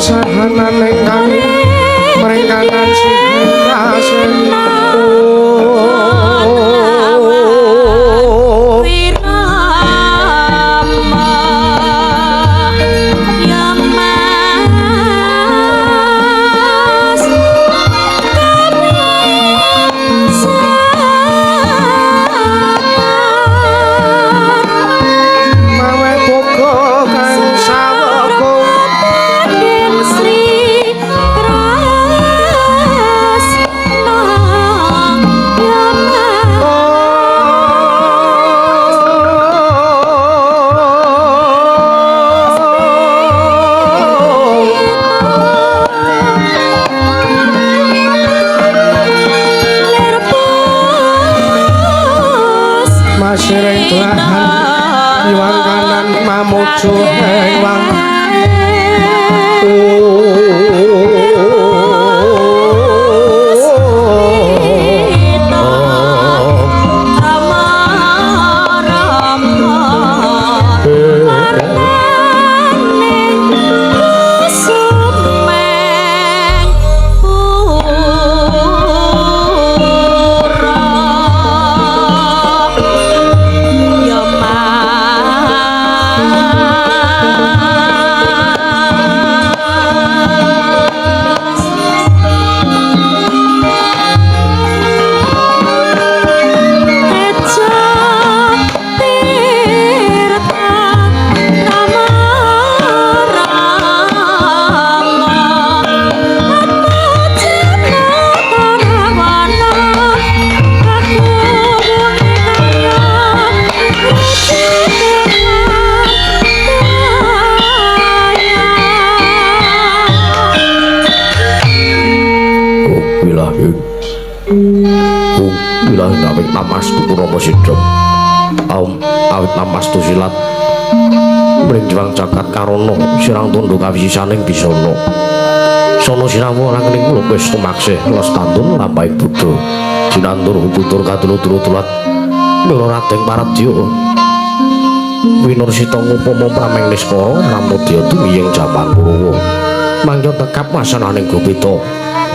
Pisahanan ingkang mringkanan sih Kawisisaning bisana sono sinawa rangkening kula wis tumaksih los tandun lampahing buddha jinantur putur katulu-tulu tulat mila radeng paradya winursita ngupama prameng niskara namodya tumiyeng jaman Kurawa mangya tekap wasananing gopita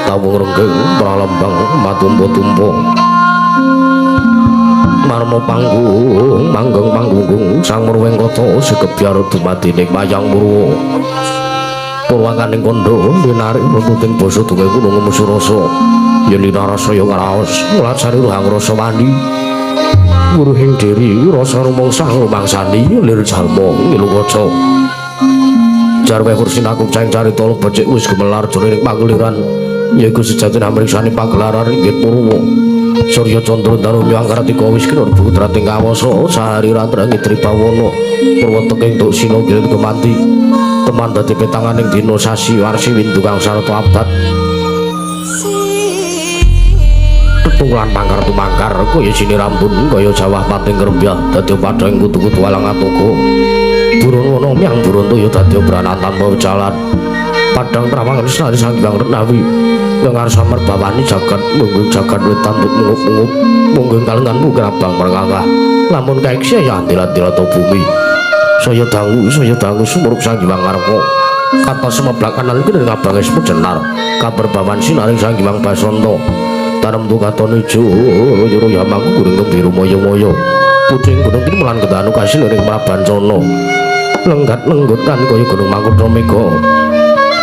tawung renggeng pralembang matumpa-tumpa marma panggung manggeng panggunggung sang murwengkata segebyar dumadining wayang purwa purwakaning kandha linarik runtuting basa dunge gunung musurasa yen linarasa ya ngraos nglatsari ruhang rasa wani wuruhing diri rasa rumangsa rumangsani lir jalma ngilu kaca jarwe kursi nakum saing carita becik wis gemelar jroning pageliran yaiku sejatine amriksani pagelaran inggih purwa Surya Candra Danu Angkaratika wis kinur putrating kawasa sahari rantrangi Tribawana purwa teking Duksina giring kemanti teman dadi petanganing dina sasi warsi windu kang sarta abad tetunglan pangkar tumangkar kaya sini rambun kaya jawah pating krembyah dadi padhang kutu-kutu alang atoko Burono myang Burontoya dadi branan tanpa jalan padhang trawangan senari Sang Hyang Renawi ngarsa merbawani jagat munggung jagat wetan mungup-mungup munggung kalenganmu kerabang merangkah lamun kaiksya ya andil-andil bumi saya dangu sumurup Sang Hyang Ngarka kata semeblak kanan kene ngabange sejenar kaperbawan sinaring Sang Hyang Basanta tarem tukaton ijo royo yamangku kuring biru moyo-moyo pucing gunung kini melan kedanu kasil ring Prabancana lenggat lenggutan kaya gunung Mangkutha Mega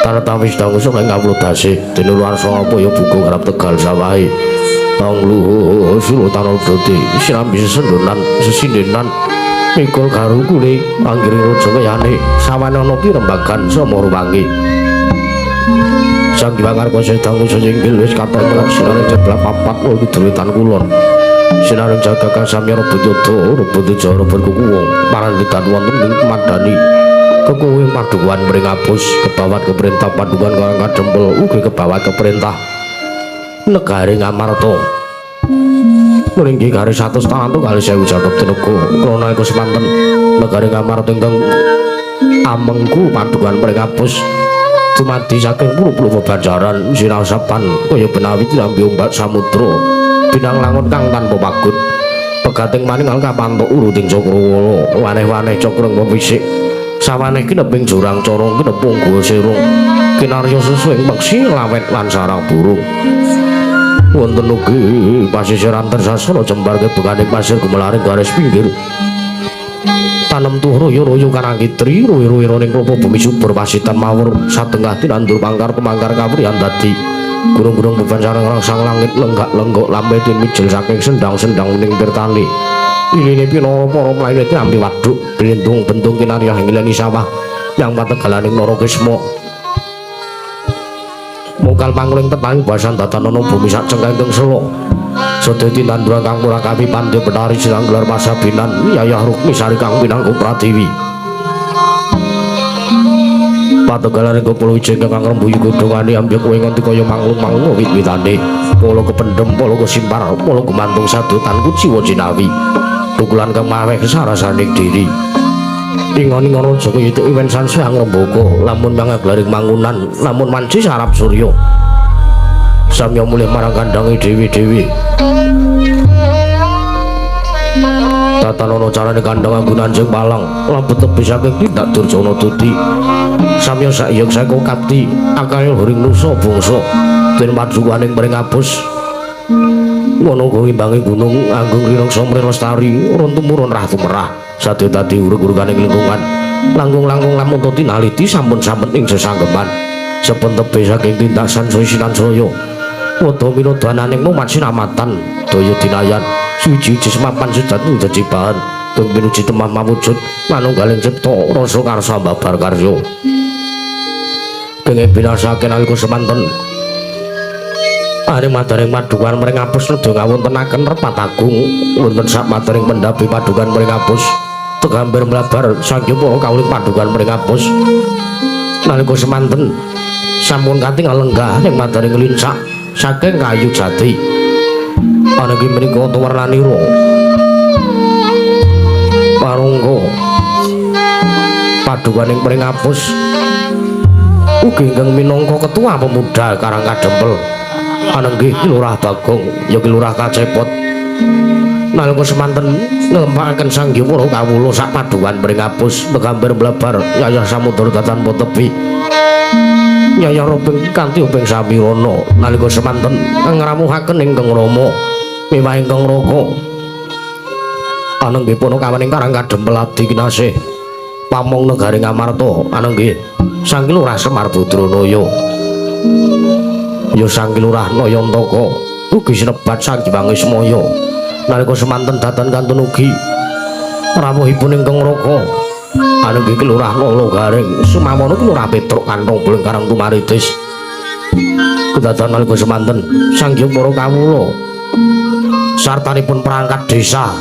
taretawis dangu saka ing kawula dasih dene luar sapa ya buka garap Tegal sawahe angluh sulo tanah broti sirambi sesendonan sesindenan mikul garu kule anggiring raja kayane sawane ana pirembagan sama ruwangi Sang Hyang Ngarka sedang sejinggil wis katon melek sinare jeblak papat kidul wetan kulon sinare jaga kasamya rebut yoda rebut teja rebut kukuwung paranditan wonten ing madani kekuwing padukuhan mringapus kebawat keperintah padukuhan Karang Kadempel ugi kebawat keperintah negari Ngamarta mringgi garis 100 taun kali 1000 jangkep tenaga krana iku semanten negari Ngamarta ingkang amengku padukuhan mringapus dumadi saking puluh-puluh bebanjaran sinaosapan kaya benawi tinampi ombak samudra binang langun kang tanpa pagut pegating maning kapantuk uruting cakrawala waneh-waneh cakra pewisik Sawaneh kineping jurang corong kinepung guwa sirung kinarya susu ing peksi lawet lan sarang burung. Wonten ugi pasisiran tersasana jembar kebekaning pasir gumelaring garis pinggir. Tanem tuh royo-royo karang kitri royo-royo ning klopo bumi subur pasitan mawur satengah tinandur pangkar pemangkar kawriyan dadi gunung-gunung beban sareng rangsang langit lenggak-lenggok lambe tin mijil saking sendang-sendang ning tirtani. Iline pinara para mlayune tinampi waduk blendung bentung kinarya ngileni sawah yang pategalaning Narakisma. Mungkal pangling tetang basan datanana bumi sak cengkeng ing sela. Sedaya tinanduran kang murakapi pandhe betari silang gelar pasabinan Yayah Rukmi Sari kang pinanggung Pratiwi. Pategalaning kepala wijing kang ngrembuyu godhongane ambyek kowe nganti kaya manglung-manglung wit-witane. Pala kependhem, pala kesimpar, pala gumantung sadotan kuciwa jinawi. Tukulan kang maweh sarasaning diri. Ingon-ingon raja kaya itu iwen sansaya ngrembaka, lamun mangaglaring mangunan, lamun manci sarap surya. Samya mulih marang kandhange dewi-dewi. Tatanana carane kandhang anggonan sing palang, lebet tebih saking tindak Durjana Duti. Samya sakyek saka kapti, akale huring nusa bangsa. Den padukaning pring apus. Ngono uga ngimbangi gunung anggung rinangsa mrih lestari, urun tumurun rah tumerah. Sadya dadi urug-uruganing lingkungan. Langkung-langkung lamun tinaliti sampun-sampun ing sesanggeman. Sampun tebih saking tindak sansaya sinansaya. Wada minodananing mumat sinamatan daya dinayan. Suwiji-wiji semapan sejati dadi bahan kang pinuji temah mawujud manunggaling cipta rasa karsa babar karya. Kenging binasake nalika semanten aring madaring padukan mring apus nedha ngawontenaken repat agung wonten sak madaring pendhapi padukan mring apus tegambir mlabar saking para kawuling padukan mring apus nalika semanten sampun katingal lenggah ing madaring lincak saking kayu jati. Ananging menika tuwernanira parungga padukaning pring apus ugi ingkang minangka ketua pemuda Karang Kadempel anenggih Ki Lurah Bagong ya Ki Lurah Kacepot nalika semanten nglempakaken Sang Hyang para kawula sak padukan pring apus megambar mlebar Yayah Samudra datan tepi Yayah Ruping kanthi uping samirana nalika semanten ngrawuhaken ingkang Rama miwah ingkang Raka anenggih punakawan ing Karang Kadempel abdi kinasih pamong negari Ngamarta anenggih Sang Ki Lurah Semar Badranaya ya Sang Ki Lurah Nayantaka ugi sinebat Sang Hyang Ismaya nalika semanten datan kantun ugi rawuhipun ingkang Raka anenggih Ki Lurah Nala Garing sumawana Ki Lurah Petruk kantong buling Karang Tumaritis kedadan nalika semanten Sang Hyang para kawula sartanipun perangkat desa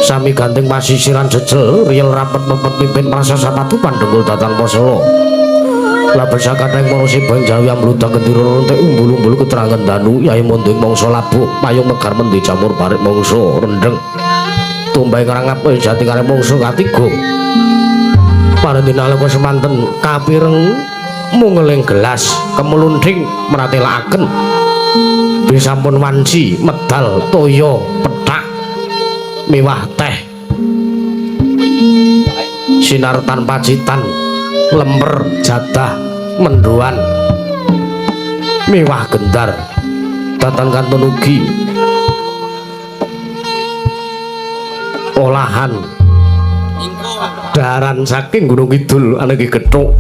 sami ganting pasisiran jejel riyel rapet pepet pimpin prasasa patupan dengkul datan posela laben sakateng para siba ing jawi ambludak gendera runtik umbul-umbul keterangan danu yai munding mangsa labuh payung megar mendi jamur barik mangsa rendheng tumbay ngrangap jati karep mangsa katiga parendina nalika semanten kapireng mungeling gelas kemelunding mratelakaken sampun wanci medal toya pethak miwah teh sinartan pacitan lemper jadah mendoan miwah gendar datan kantun ugi olahan daharan saking Gunung Kidul anenggi gethuk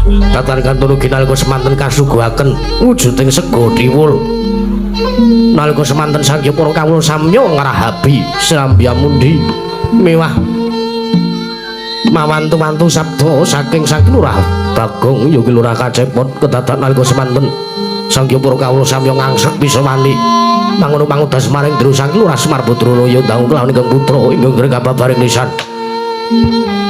datan kantun ugi nalika semanten kasuguhaken wujuding sega thiwul nalika semanten Sang Hyang para kawula samya ngrahabi Srambyamundi miwah mawantu-wantu sabda saking Sang Ki Lurah Bagong ya Ki Lurah Kacepot kedadan nalika semanten Sang Hyang para kawula samya ngangsek pisawani mangono mangudas maring Dru Sang Ki Lurah Semar Badranaya dangu kelawan ingkang putra ingkang gring kababaring nisan. Raden.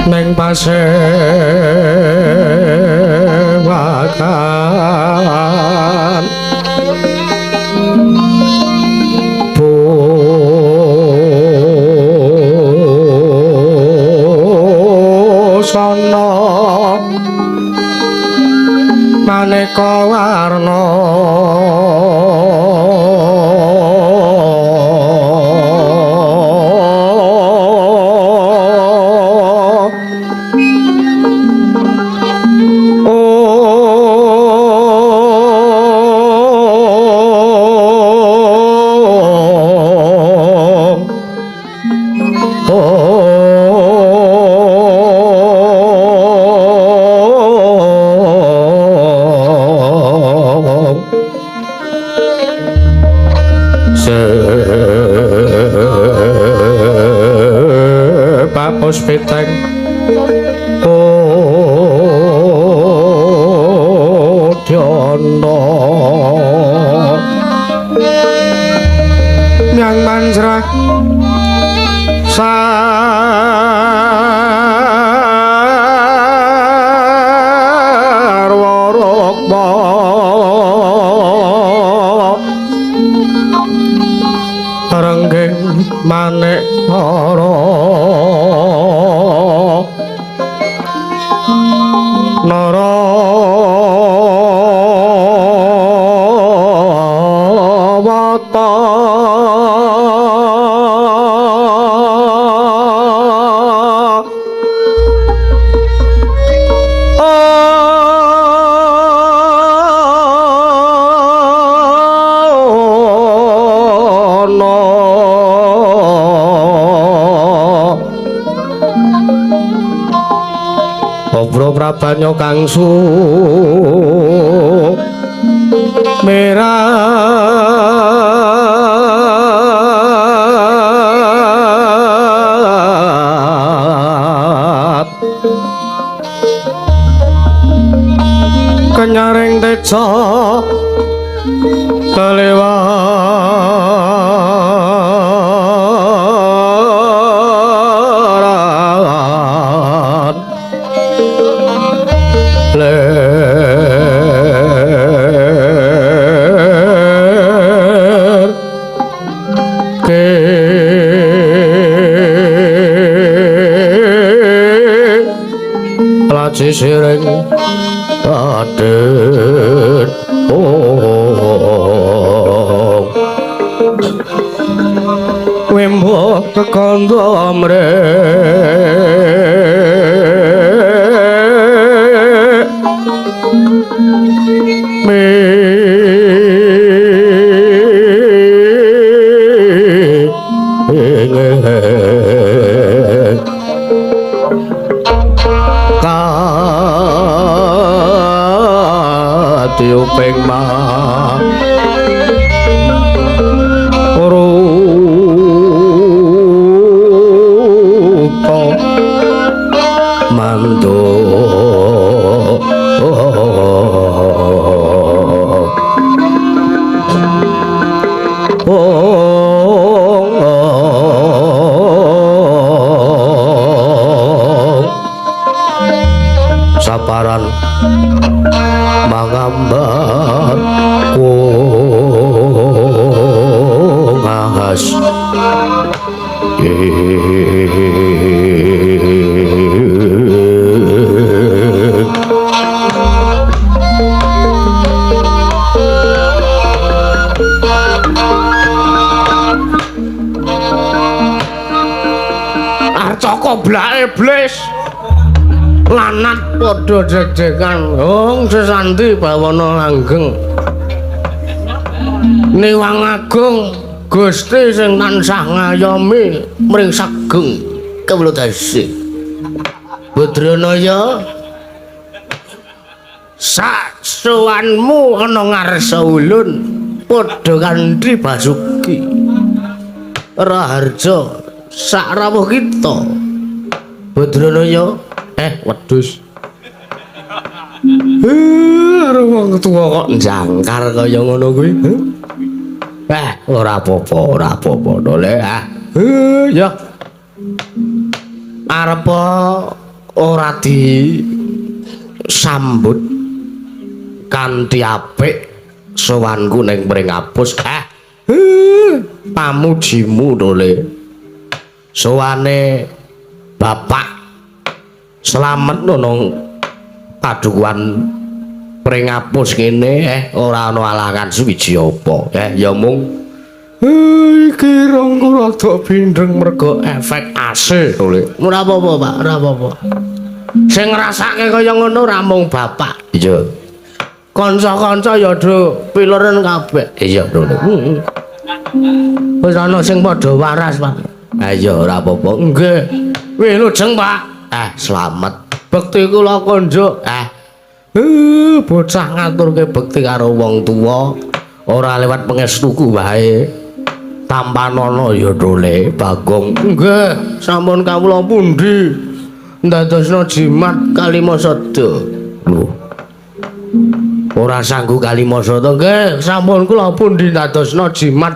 Neng pasewakan busana maneka warna Puspiteng Udyana Myang manjrah sarwa rukma rengging manik nara nara wata Obro prabanyo kangsu merah kenyaring teja kelewaran ler ke laci siring aden oh wembo kekandha mre Katiuping ma rupa mandu saparan mangambar kungas Arcaka blak iblis lanat padha jegjegan hong sesandi bawana langgeng niwang agung Gusti sing tansah ngayomi mring sageng kawula dasi Badranaya sak sowanmu ana ngarsa ulun padha kanthi Basuki Raharja sak rawuh kita Badranaya. Wedhus. Wong tuwa kok njangkar kaya ngono kuwi. Ora apa-apa, ora apa-apa, Dole. Ya. Arep ora disambut kanthi apik sowanku ning Pringapus. Pamujimu, Dole. Sowane Bapak Slamet nang padukuhan Pringapus ngene ora ana alangan suwiji apa. Ya mung iki rongku rada bindeng mergo efek AC lho. Ora apa-apa, Pak, ora apa-apa. Sing ngrasake kaya ngono ora mung bapak. Iya. Kanca-kanca ya do pileren kabeh. Iya, lho. Wis ana sing padha waras, Pak. Ha iya, ora apa-apa. Nggih. Wilujeng, Pak. Slamet. Bekti kula konjuk. Bocah ngaturke bekti karo wong tuwa ora lewat pengestuku wae. Tampanana ya Dole Bagong. Nggih, sampun kawula pundi ndadosna jimat kalima sada. Lho. Ora sanggup kalima sada nggih, sampun kula pundi ndadosna jimat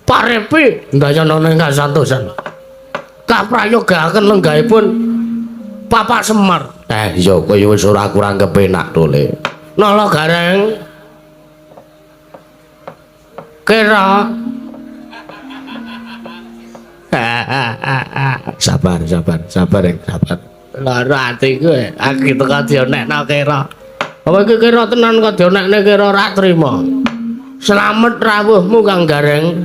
parepi ndayana ing kasantosan. Kaprayogaken lenggahipun Bapak Semar. Ya kaya wis ora kurang kepenak Dole. Nala Gareng. Kira sabar sabar sabar sabar. Lara atiku aku teko dionekno kira. Apa iki kira tenan kok dionekne kira ora trima. Slamet rawuhmu Kang Gareng.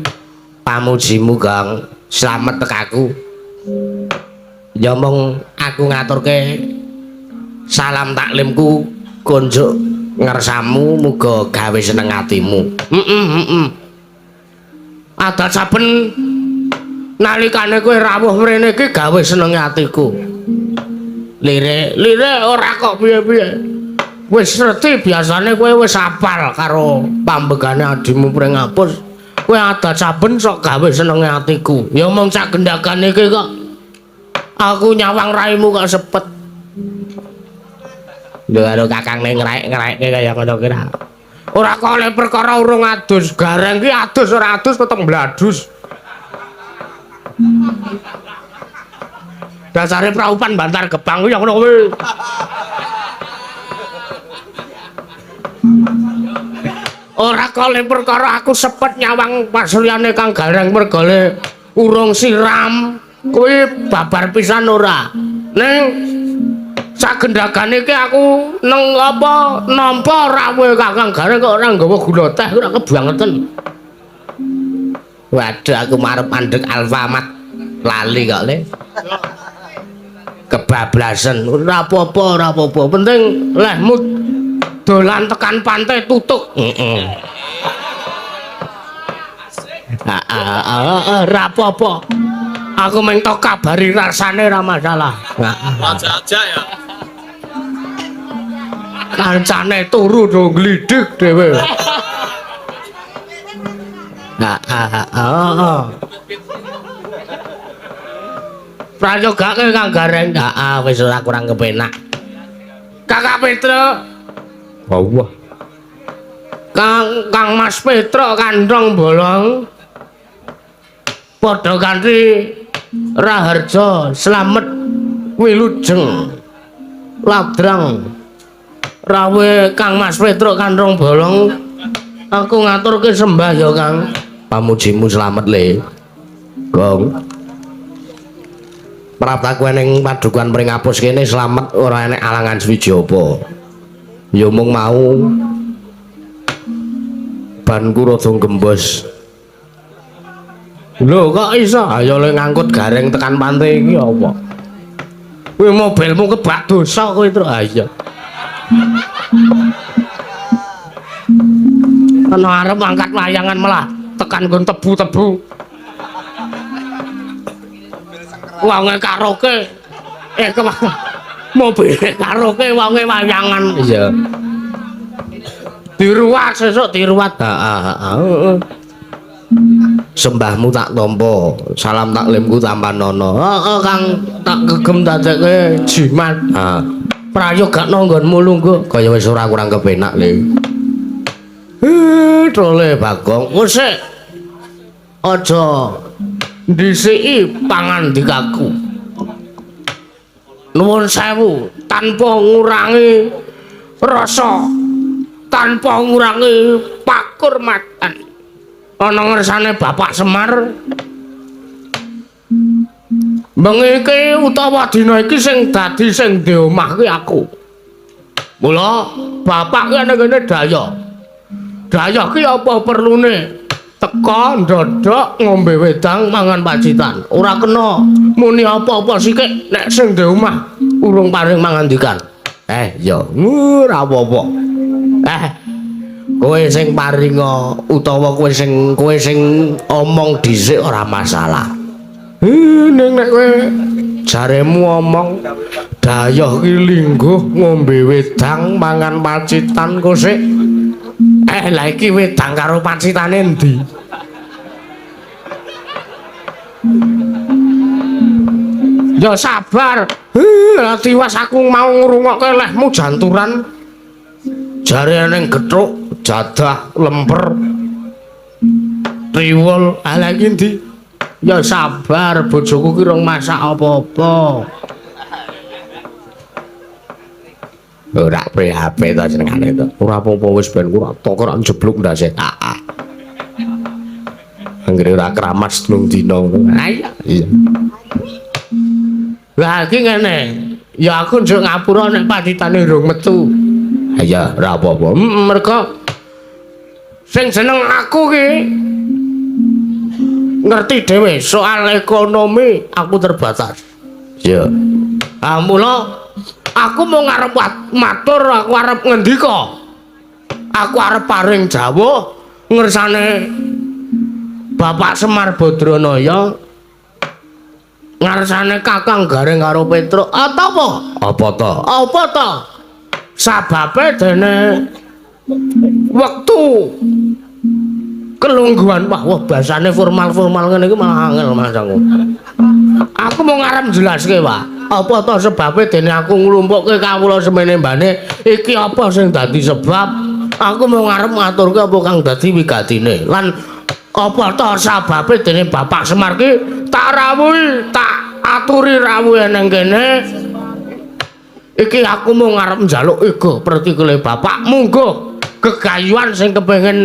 Pamujimu Kang, slamet tekaku. Ya mung aku ngaturke salam taklimku konjuk ngersamu muga gawe seneng atimu. Adat saben nalikane kowe rawuh mrene iki gawe seneng atiku. Lire, lire ora kok piye-piye. Wis reti biasane kowe wis apal karo pambegane adimu Pringapus. Kowe adat saben sok gawe senenge atiku. Ya mung sak gendhagan iki kok aku nyawang raimu kok sepet. Lho karo kakangne ngraek-ngraekke kaya ngono ki ra. Ora kok oleh perkara urung adus. Gareng ki adus ora adus tetep mbladus. Dasare praupan Bantar Gebang kuwi ya ngono kuwi. Ora kale perkara aku sepet nyawang pasuryane Kang Gareng mergane urung siram kuwi babar pisan ora. Ning sagendhagane iki aku neng apa nampa rawuhe Kakang Gareng kok ora nggawa gula teh ora kebangetan. Waduh aku marep mandek Alfamart lali kok le. Kebablasan ora apa-apa ora apa-apa penting lehmu dolan tekan pantai tutuk. Heeh. Ora apa-apa. Aku mung tok kabari rasane ora masalah. Heeh. Aja-aja ya. Kancane turu do glidhik dhewe. Heeh. Prayogake Kang Gareng. Heeh, wis ora kurang kepenak. Kakak Petro. Allah. Kang Mas Petro kandhong bolong. Padha kanthi Raharja slamet wilujeng. Ladrang rawe Kang Mas Petro kandhong bolong. Aku ngaturke sembah ya Kang. Pamujimu slamet le. Gong. Praptaku ning padukuhan Pringapus kene slamet ora enek alangan suwiji apa. Ya mung mau banku rada gembos. Lho kok iso? Ayo le ngangkut Gareng tekan pantai iki apa? Kuwi mobilmu kebak dosa kuwi, Tru. Ha iya. Ana arep angkat layangan malah tekan nggon tebu-tebu. Wonge karaoke. Mobil karaoke wonge wayangan. Iya. Diruwat sesuk diruwat. Heeh. Sembahmu tak tampa, salam taklimku tampanana. Heeh, Kang, tak gegem dadekke jimat. Heeh. Prayogakno nggonmu lungguh kaya wis ora kurang kepenak le. Trole Bagong, wis sik. Aja ndhisiki pangandikaku. Nuwun sewu tanpa ngurangi rasa, tanpa ngurangi pakurmatan. Ana ngersane Bapak Semar. Bengi iki utawa dina iki sing dadi sing di omah ki aku. Mula bapak ki ana kene daya. Daya ki apa perlune? Teka ndodok ngombe wedang mangan pacitan. Ora kena muni apa-apa sikik nek sing di omah urung paring mangandikan. Ya ora apa-apa. Kowe sing paringa utawa kowe sing omong dhisik ora masalah. Ning nek kowe jaremu omong dayoh ki lingguh ngombe wedang mangan pacitan kok sik. Lah iki wedang karo pacitane endi? Ya sabar. Lah tiwas aku mau ngrungokke lehmu janturan. Jare ning gethuk, jadah, lemper. Triwul, ala iki ndi? Ya sabar, bojoku ki rong masak apa-apa. Ora PHP ta jenengane to. Ora apa-apa wis ben ku tok ora njebluk ndase. Heeh. Anggere ora keramas telung dina ngono. Ha iya. Iya. Lah iki ngene. Ya aku njuk ngapura nek paditane urung metu. Ha iya, ora apa-apa. Mergo sing jeneng aku ki ngerti dhewe soal ekonomi aku terbatas. Iya. Ah mula aku mau ngarep matur, aku arep ngendika. Aku arep paring jawuh ngersane Bapak Semar Badranaya ngarsane Kakang Gareng karo Petruk. Apa apa? Apa to? Apa to? Sababe dene wektu kelungguhan. Wah, wah bahasane formal-formal ngene iki malah angel Mas aku. Aku mau ngarep jelaske, Pak. Apa to sebabe dene aku nglumpukke kawula semene mbane iki apa sing dadi sebab? Aku mau ngarep ngaturke apa kang dadi wigatine. Lan apa to sababe dene Bapak Semar ki tak rawuhi, tak aturi rawuhe nang kene. Iki aku mau ngarep njaluk ego pretikule Bapak mungguh gegayuhan sing kepengin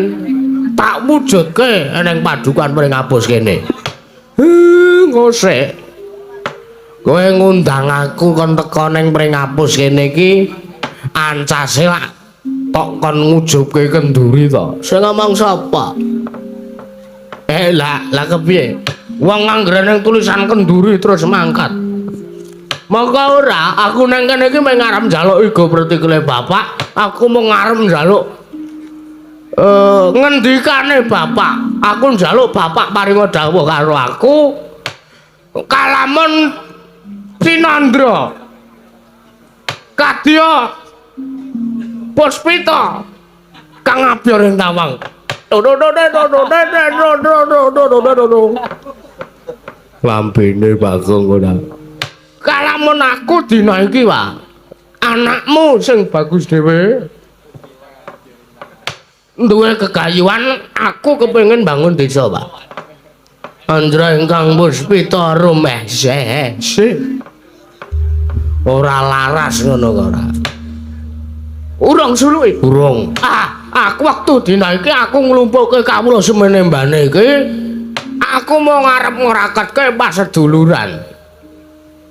tak wujudke ning padukan Pringapus kene. Ngosek. Kowe ngundang aku kon teka ning Pringapus kene iki ancase lak tok kon ngujubke kenduri to. Sing ngomong sapa? Lah lah kepiye? Wong anggere ning tulisan kenduri terus mangkat. Mongko ora, aku nang kene iki mung arep njaluk igo pretikule Bapak, aku mung arep njaluk ngendikane Bapak. Aku njaluk Bapak paringa dawuh karo aku. Kalamun Cinandra kadya Puspita kang abyor ing tawang. Lambene Bagong ora. Kalamun aku dina iki, Pak. Anakmu sing bagus dhewe duwe gegayuhan, aku kepengin bangun desa, Pak. Andra ingkang Puspita rumeh sih. Ora laras ngono kok ora. Urung suluke, urung. Ah, aku wektu dina iki aku nglumpukke kawula semene mbane iki. Aku mau ngarep ngraketke paseduluran.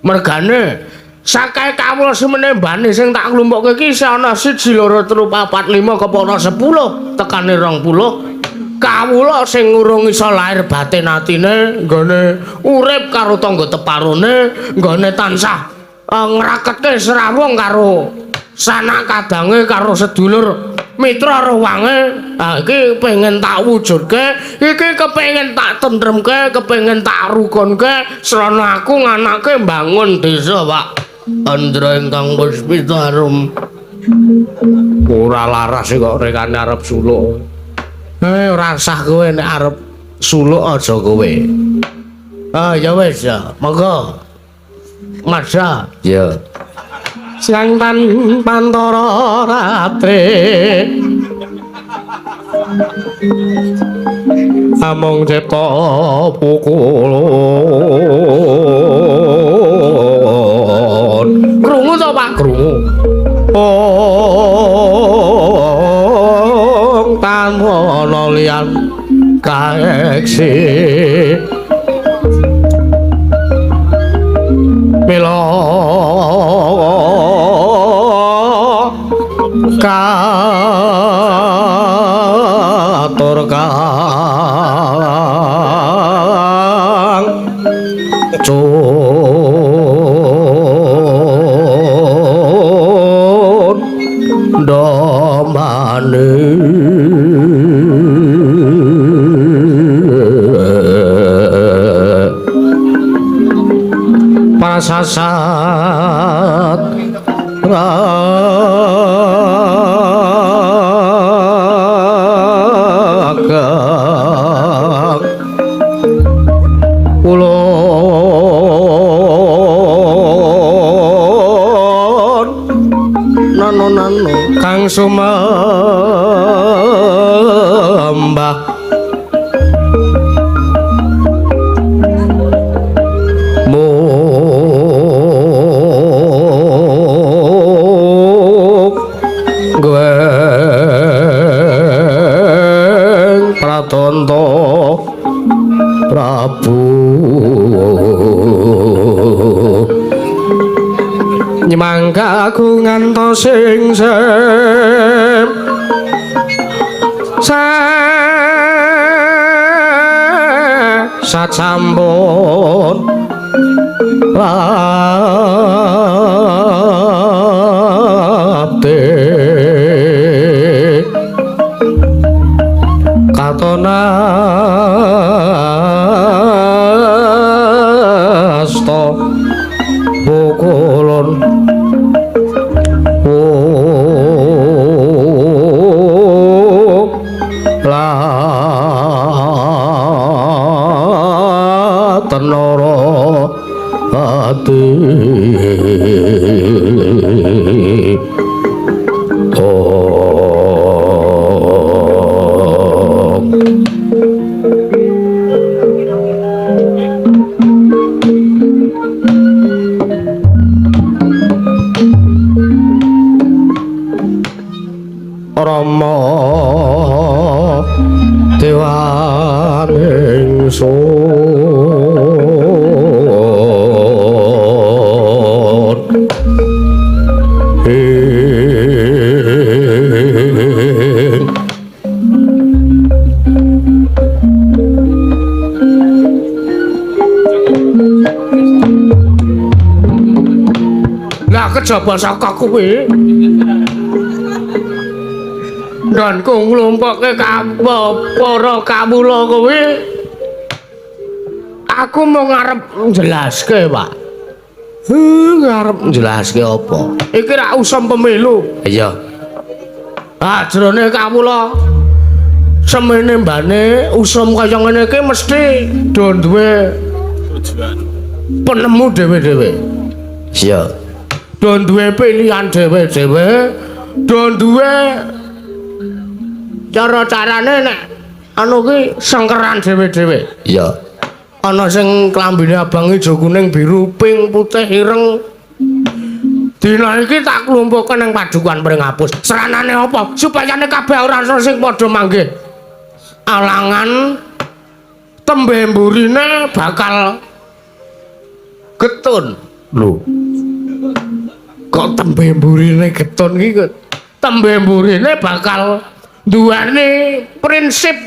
Mergane sakae kawula semene mbane sing tak nglumpukke iki isih ana 1 2 3 4 5 kepara 10 tekane 20. Kawula sing urung iso lahir batin atine nggone urip karo tangga teparone, nggone tansah ngraketke srawung karo sanak kadange karo sedulur mitra ruwange. Ha iki pengen tak wujudke, iki kepengin tak tentremke, kepengin tak rukunke srana aku nganake mbangun desa, Pak. Andra ingkang Puspita Arum. Ora laras kok rekane arep suluk. Ora sah kowe nek arep suluk aja kowe. Ah ya wis ya, monggo. Masa. Ya. Siang tan pantara ratri amung cipta pukulun. Krungu to, Pak? Krungu. Ong tanpa ana liyan kaeksi mila katur kang cundhamane pasasat ragang ulun sumembah mung gweng pratanta Prabu nyemangga aku ngantos sing sem sacampun prapte katona asta pukulun tenara ati Rama dewaning sun Lah kejaba saka kuwi nggonku nglumpukke para kawula kuwi aku mau ngarep njelaske, Pak. Ngarep njelaske apa? Iki rak usum pemilu. Iya. Ah, jerone kawula semene mbane usum kaya ngene iki mesti do duwe tujuan penemu dhewe-dhewe. Iya. Do duwe pilihan dhewe-dhewe, do duwe cara-carane nek anu ki sengkeran dhewe-dhewe. Iya. Ana sing klambine abang ijo kuning biru pink putih ireng. Dina iki tak klumpukke ning Padukuhan Pringapus. Seranane apa? Supayane kabeh ora ana sing padha manggih. Alangan tembe mburine bakal getun. Lho. Kok tembe mburine getun iki? Tembe mburine bakal duweni prinsip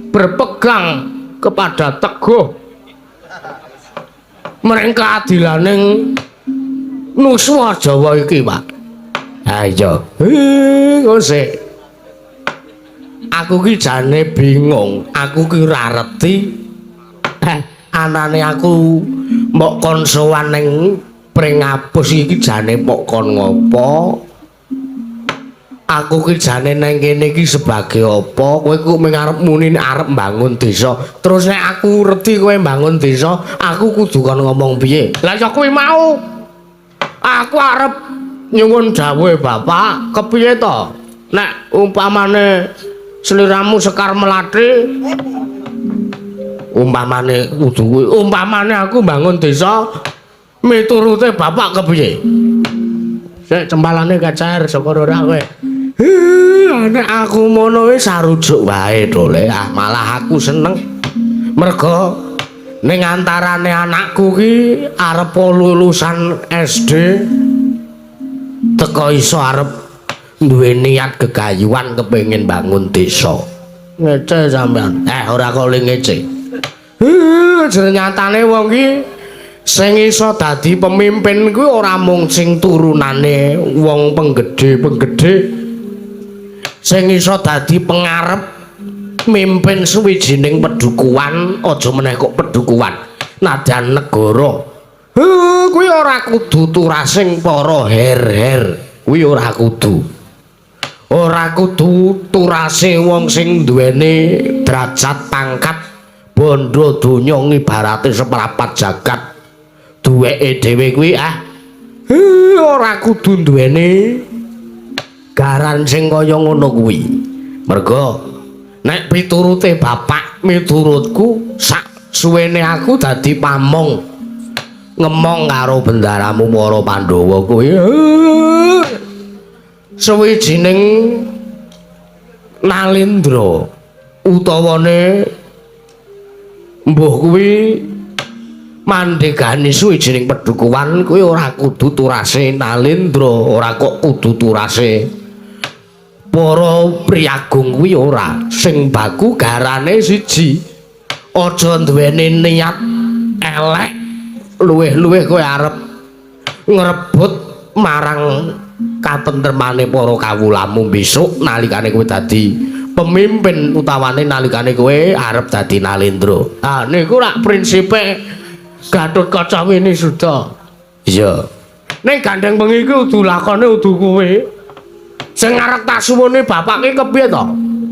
berpegang kepada teguh mring keadilaning nuswa Jawa iki, Pak. Ha iya. Kok sik. Aku ki jane bingung, aku ki ora reti. Anane aku mbok kon sowan ning Pringapus iki jane mbok kon ngopo? Aku ki jane nang kene iki sebagai apa? Kowe kok mung arep muni arep mbangun desa. Terus nek aku reti kowe mbangun desa, aku kudu kon ngomong piye? Lah ya kuwi mau. Aku arep nyuwun dawuhe Bapak, kepiye to? Nek umpamane sliramu Sekar Melati, umpamane kudu kuwi, umpamane aku mbangun desa miturute Bapak kepiye? Sik cempalane kecer syukur ora kowe. Nek aku ngono wis sarujuk wae to le. Ah malah aku seneng. Mergo ning antarane anakku ki arep lulusan SD teko iso arep duwe niat gegayuhan kepengin bangun desa. Ngece sampean. Ora kok le ngece. Nyatane wong ki sing iso dadi pemimpin kuwi ora mung sing turunane wong penggede-penggede. Sing iso dadi pengarep mimpin suwijining pedukuhan, aja meneh kok pedukuhan, nadyan negara. Kuwi ora kudu turasing para her-her, kuwi ora kudu. Ora kudu turase wong sing duweni derajat pangkat bondo donya ngibarate seprapat jagat. Duweke dhewe kuwi ora kudu duweni Garan sing kaya ngono kuwi. Merga nek piturute bapak miturutku sak suwene aku dadi pamong ngemong karo bendaramu para Pandhawa kuwi. Suwijining Nalendra utawane mbuh kuwi mandegani suwijining pedukuhan kuwi ora kudu turase Nalendra, ora kok kudu turase para priyagung kuwi ora. Sing baku garane siji, aja duweni niat elek luwih-luwih kowe arep ngrebut marang katentremane para kawulamu besok nalikane kowe dadi pemimpin utawane nalikane kowe arep dadi Nalendra. Ah niku rak prinsipe Gatotkaca Winisuda. Iya. Ning gandeng bengi iki kudu lakone kudu kowe. Sing arep tak suwune bapak ki kepiye to?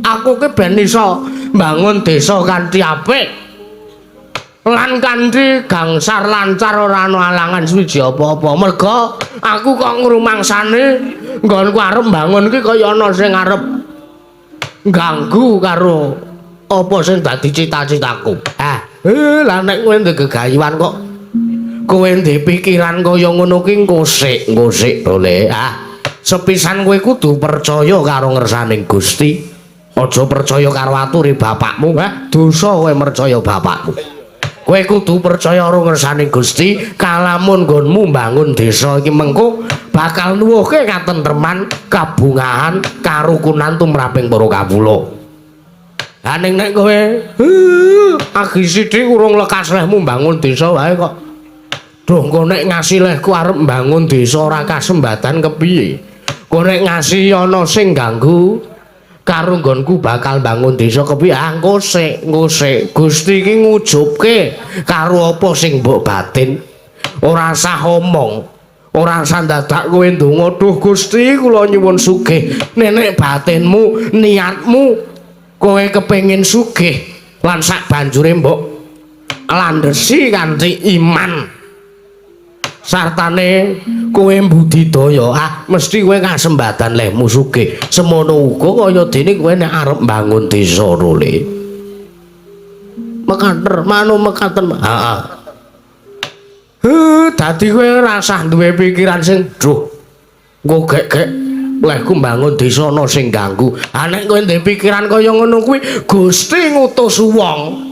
Aku ki ben iso mbangun desa kanthi apik. Lan kanthi gangsar lancar ora ana alangan suwiji apa-apa. Merga aku kok ngrumangsane nggonku arep mbangun ki kaya ana sing arep ganggu karo apa sing dadi cita-citaku. Ah, lah nek kowe ndek gegayuhan kok kowe ndek pikiran kaya ngono ki ngosik-ngosik dole. Ah, sepisan kowe kudu percaya karo ngersaning Gusti. Aja percaya karo ature bapakmu, ha? Dosa kowe percaya bapakmu. Kowe kudu percaya karo ngersaning Gusti, kalamun nggonmu mbangun desa iki mengko bakal nuwuhke katentreman, kabungahan, karukunan tumraping para kawula. Lah ning nek kowe agi sithik urung lekas lehmu mbangun desa wae kok. Duh, engko nek ngasi lehku arep mbangun desa ora kasembatan kepiye? Engko nek ngasi ana sing ganggu karo nggonku bakal mbangun desa kepiye? Ah, engko sik, engko sik. Gusti iki ngujubke karo apa sing mbok batin. Ora sah omong, ora sah dadak kowe ndonga, duh Gusti kula nyuwun sugih. Nenek batinmu, niatmu kowe kepengin sugih lan sak banjure mbok landhesi kanthi iman sartane kowe mbudidaya, ah mesti kowe kasembadan lehmu sugih. Semono uga kaya dene kowe nek arep mbangun desa role. Mekater manu mekaten. Heeh. Dadi kowe ora usah duwe pikiran sing duh engko gek-gek lehku mbangun desa ana sing ganggu. Ah nek kowe ndek pikiran kaya ngono kuwi Gusti ngutus wong.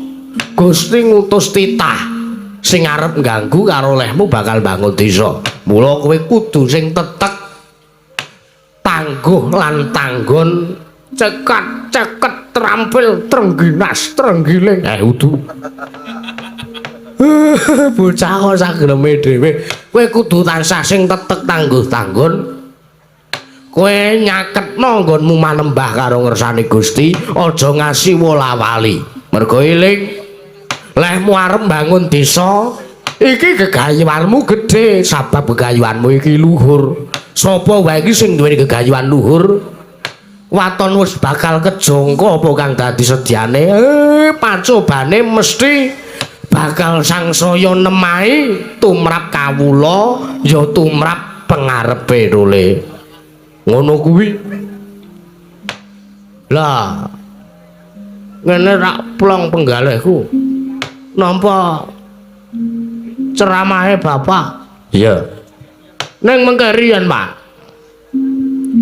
Gusti ngutus titah sing arep ngganggu karo lehmu bakal bangun desa. Mula kowe kudu sing tetek tangguh lan tanggon, cekat ceket terampil trengginas trenggiling. Udu. Bocah kok sagreme dhewe. Kowe kudu tansah sing tetek tangguh tanggon. Kowe nyaketno nggonmu manembah karo ngersane Gusti, aja ngasi wola-wali. Mergo eling lehmu arep mbangun desa iki gegayuhanmu gedhe, sabab gegayuhanmu iki luhur. Sapa wae iki sing duweni gegayuhan luhur waton wis bakal kejangka apa kang dadi sedyane. Pacobane mesti bakal sangsaya nemahi tumrap kawula ya tumrap pengarepe role. Ngono kuwi. Lah ngene rak plong penggalihku. Nampa ceramahe bapak. Iya. Ning mengke riyen, Pak.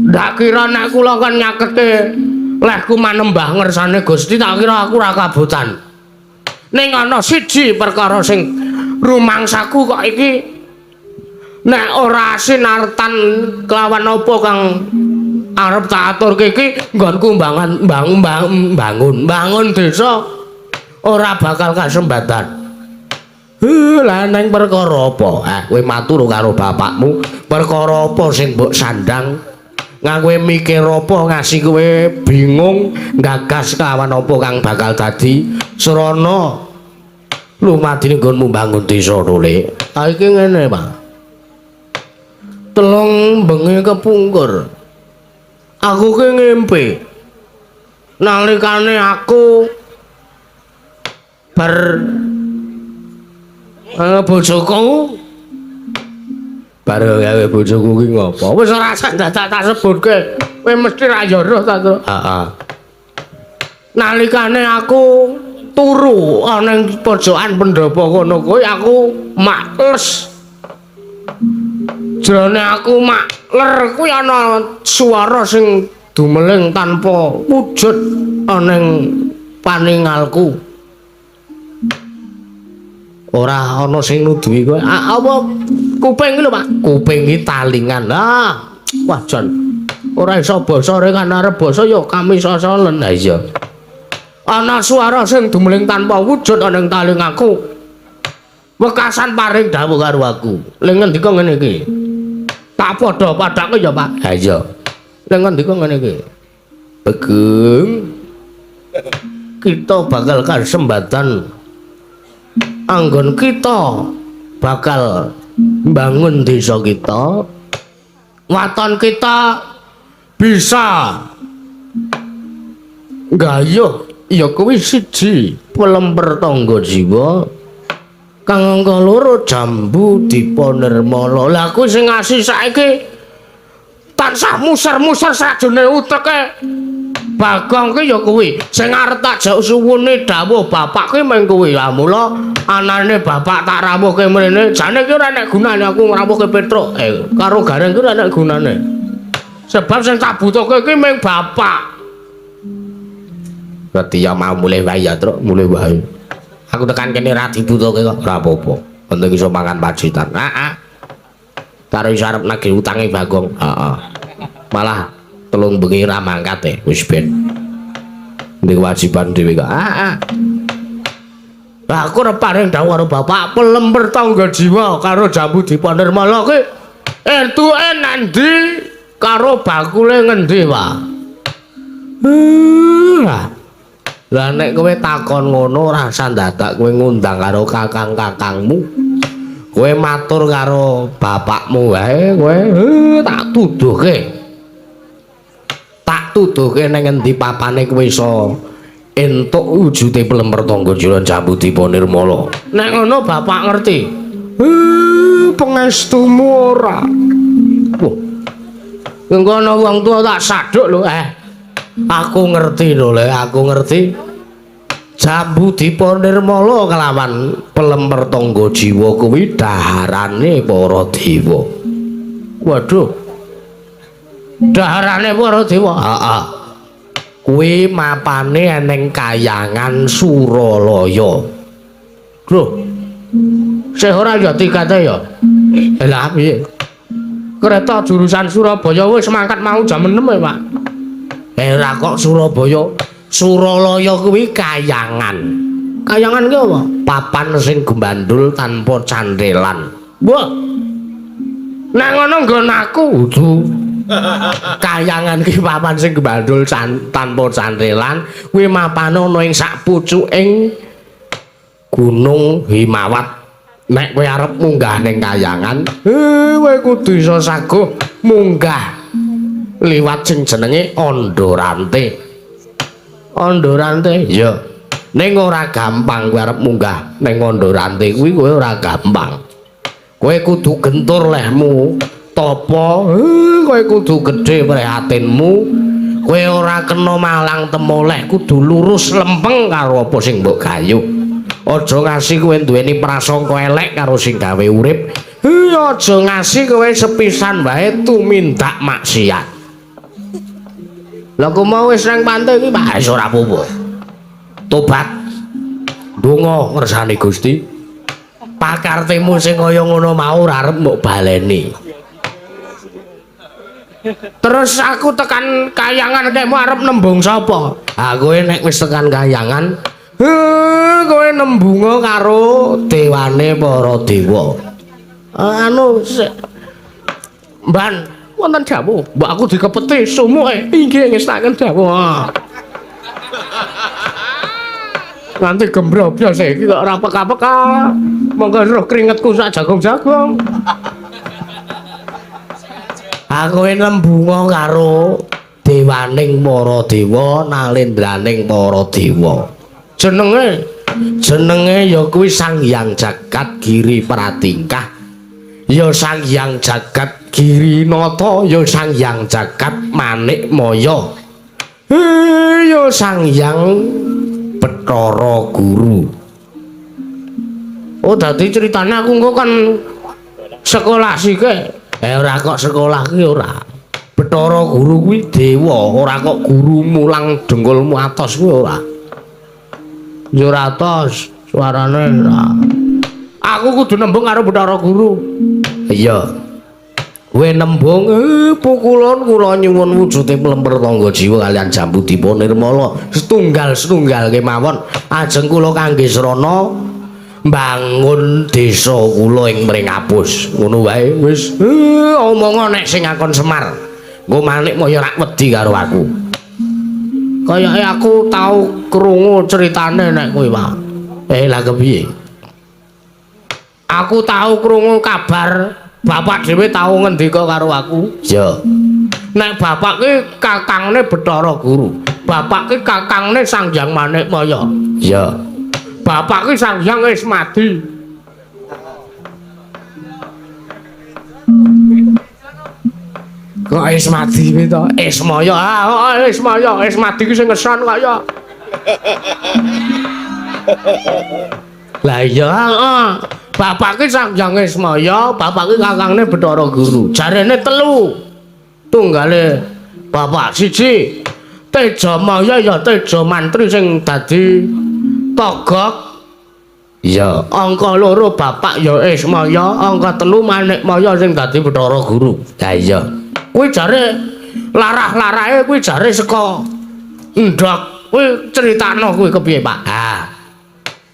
Ndak kira nek kula kon nyakete lehku manembah ngersane Gusti, tak kira aku ora kabotan. Ning ana siji perkara sing rumangsaku kok iki nek ora sinartan kelawan apa kang arep tak aturke iki nggonku bangun desa ora bakal kasembatan. Lah neng perkara apa? Ah, kowe matur karo bapakmu, perkara apa sing mbok sandang? Kowe mikir apa ngasi kowe bingung gagas kelawan apa kang bakal dadi srana lumadine nggonmu bangun desa role. Ah iki ngene, Pak. Telung bengi kepungkur. Aku ki ngimpi. Nalikane aku bar bojoku Bareng gawe bojoku ki ngopo? Wis ora usah dadak tak sebutke. Kowe mesti ra ya roh ta, Truk. Heeh. Nalikane aku turu ana ing pojokan pendopo kono kuwi aku makles. Jrone aku makler kuwi ana swara sing dumeling tanpa wujud ana ing paningalku. Ora ana sing nuduhi kowe. Ah, apa kuping iki lho, Pak? Kuping iki talingan. Ah, wah jan. Ora iso basa rek arep basa ya kami sosolen. Ha iya. Ana suara sing dumeling tanpa wujud ana ing talingaku. Wekasan paring dawuh karo aku. Lha ngendika ngene iki. Tak padha padake ya, Pak. Ha iya. Lha ngendika ngene iki. Begeng. Kita bakal kasembatan anggon kita bakal bangun desa kita. Waton kita bisa gayuh ya kuwi siji pelemper tangga jiwa kang angka loro jambu dipa nirmala. Lah kuwi sing ngasih saiki tansah muser-muser sajrone uteke Bagong ki ya kuwi sing arep tak jak suwune dawuh bapak ki mung kuwi. Lah mula anane bapak tak rawuhke mrene jane ki ora nek gunane aku ngrawuhke Petruk karo Gareng ki ora nek gunane sebab sing tak butuhke ki mung bapak. Berarti ya mau mulih wae ya, Truk, mulih wae. Aku tekan kene ra dibutuhke kok ora apa-apa. Penting iso mangan pajitan. Heeh. Karo iso arep nagih utange Bagong. Heeh. Malah telung bengi ra mangkat wis ben. Ndek kewajiban dhewe kok. Heeh. Lah aku arep paring dawuh karo bapak pelemper tangga jiwa karo jambu dipa nirmala ki entuke nandi karo bakule ngendi, Pak? Lah nek kowe takon ngono ora usah dadak kowe ngundang karo kakang-kakangmu. Kowe matur karo bapakmu wae kowe tak tuduhke. Tak tuduhke nang ngendi papane kowe iso entuk wujude pelemper tangga jiwa jambu dipa nirmala. Nek ngono bapak ngerti. Pengestumu ora. Wah. Engko ana wong tuwa tak saduk lho. Aku ngerti lho, Le, aku ngerti. Jambu dipa nirmala kelawan pelemper tangga jiwa kuwi daharane para dewa. Waduh. Daharane para dewa. Heeh. Kuwi mapane eneng kayangan Suralaya. Lho. Sih ora ya tikete ya. Lah piye? Kereta jurusan Surabaya wis mangkat mau jam 6 ya, Pak. Ora kok Surabaya. Suralaya kuwi kayangan. Kayangan ki apa? Papan sing gembandul tanpa candelan. Wah. Nek ngono nggon aku kudu. Kayangan ki papan sing gembandul tanpa candelan kuwi mapane ana ing sak pucuking Gunung Himawat. Nek kowe arep munggah ning kayangan, kowe kudu iso saguh munggah liwat sing jenenge Ondorante. Ondorante? Ya. Ning ora gampang kowe arep munggah ning Ondorante kuwi kowe ora gampang. Kowe kudu gentur lehmu tapa, kowe kudu gedhe prihatinmu. Kowe ora kena malang temoleh, kudu lurus lempeng karo apa sing mbok gayuh. Aja ngasih kowe duweni prasangka elek karo sing gawe urip. Aja ngasih kowe sepisan wae tumindak maksiat. Lah kok mau wis nang pantai iki, Pak? Wis ora apa-apa. Tobat. Donga ngersane Gusti. Pakartemu sing kaya ngono mau ora arep mbok baleni. Terus aku tekan kayangan kekmu arep nembung sapa? Ha kowe nek wis tekan kayangan, kowe nembunga karo dewane para dewa. Anu Mban, wonten dawuh, mbok aku dikepeti sumuke. Inggih ngestaken dawuh. Nganti gembrobyos iki kok ora peka-peka. Monggo roh keringetku sak jagung-jagung. Aku nembunga karo dewaning para dewa, nalendraning para dewa. Jenenge ya kuwi Sang Hyang Jagat Giri Pratingkah. Ya Sang Hyang Jagat Girinata, ya Sang Hyang Jagat Manikmaya. Ya Sang Hyang Bathara Guru. Oh, dadi ceritane aku engko kan sekolah sike. Ora kok sekolah ki ora. Bathara Guru kuwi dewa, ora kok guru mulang dengkulmu atos kuwi ora. Ya ora atos, suarane ora. Aku kudu nembung karo Bathara Guru. Iya. Kowe nembung, pukulun kula nyuwun wujude mlemper tangga jiwa kalian jambu dipa nirmala setunggal-setunggal kemawon ajeng kula kangge srana mbangun desa kula ing Mringapus. Ngono wae wis. Omongo nek sing ngakon Semar. Engko Manikmaya rak wedi karo aku. Kayake aku tau krungu critane nek kowe, Pak. Lah kepiye? Aku tau krungu kabar bapak dhewe tau ngendika karo aku. Iya. Nek bapak ki kakangne Bathara Guru. Bapak ki kakangne Sang Hyang Manikmaya. Iya. Bapak ki Sang Hyang Ismadi. Kok Ismadi piye to? Ismaya. Ah, Ismaya, Ismadi ki sing ngeson kok ya. Lah iya, heeh. Bapak ki Sang Hyang Ismaya, bapak ki kakangne Bathara Guru. Jarene telu. Tunggale bapak siji Tejamaya ya Teja Mantri sing dadi Togok. Iya, angka loro bapak ya Ismaya, angka telu Manikmaya sing dadi Bathara Guru. Lah iya. Kuwi jare larah-larahe kuwi jare saka endhog. Kuwi critakno kuwi kepiye, Pak? Ah.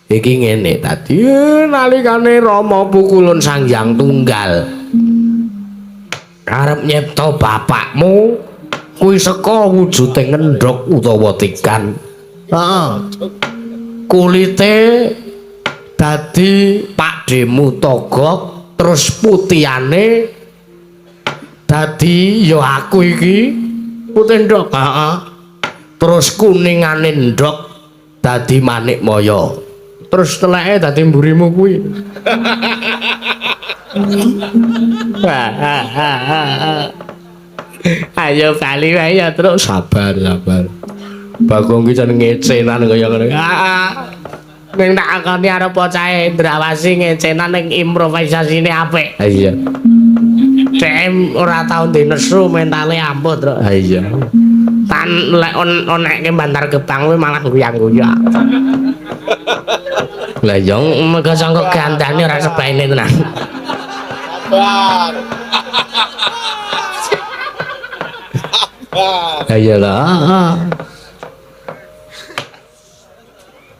Iki ngene tadi nalikane Rama Pukulun Sang Hyang Tunggal arep nyipta bapakmu kuwi saka wujude ngendhog utawa tikan. Heeh. Kulite dadi pakdhemu Togok, terus putihane dadi ya aku iki putih ndhog. Heeh. Terus kuningane ndhog dadi Manikmaya. Terus teleke dadi mburimu kuwi. Ayo bali wae ya terus. Sabar, sabar. Bagong ki jan ngecenan kaya ngene. Heeh. Ning tak akoni arep bocahe Indrawasi ngecenan ning improvisasine apik. Ha iya. DM ora tau dinesu mentale ampuh, Truk. Ha iya. Tan lek onekke bantar gebang kuwi malah guyang-guyu. Lah ya mergo sangka gandane ora sebaene tenan. Sabar. Sabar. Lah iya lah.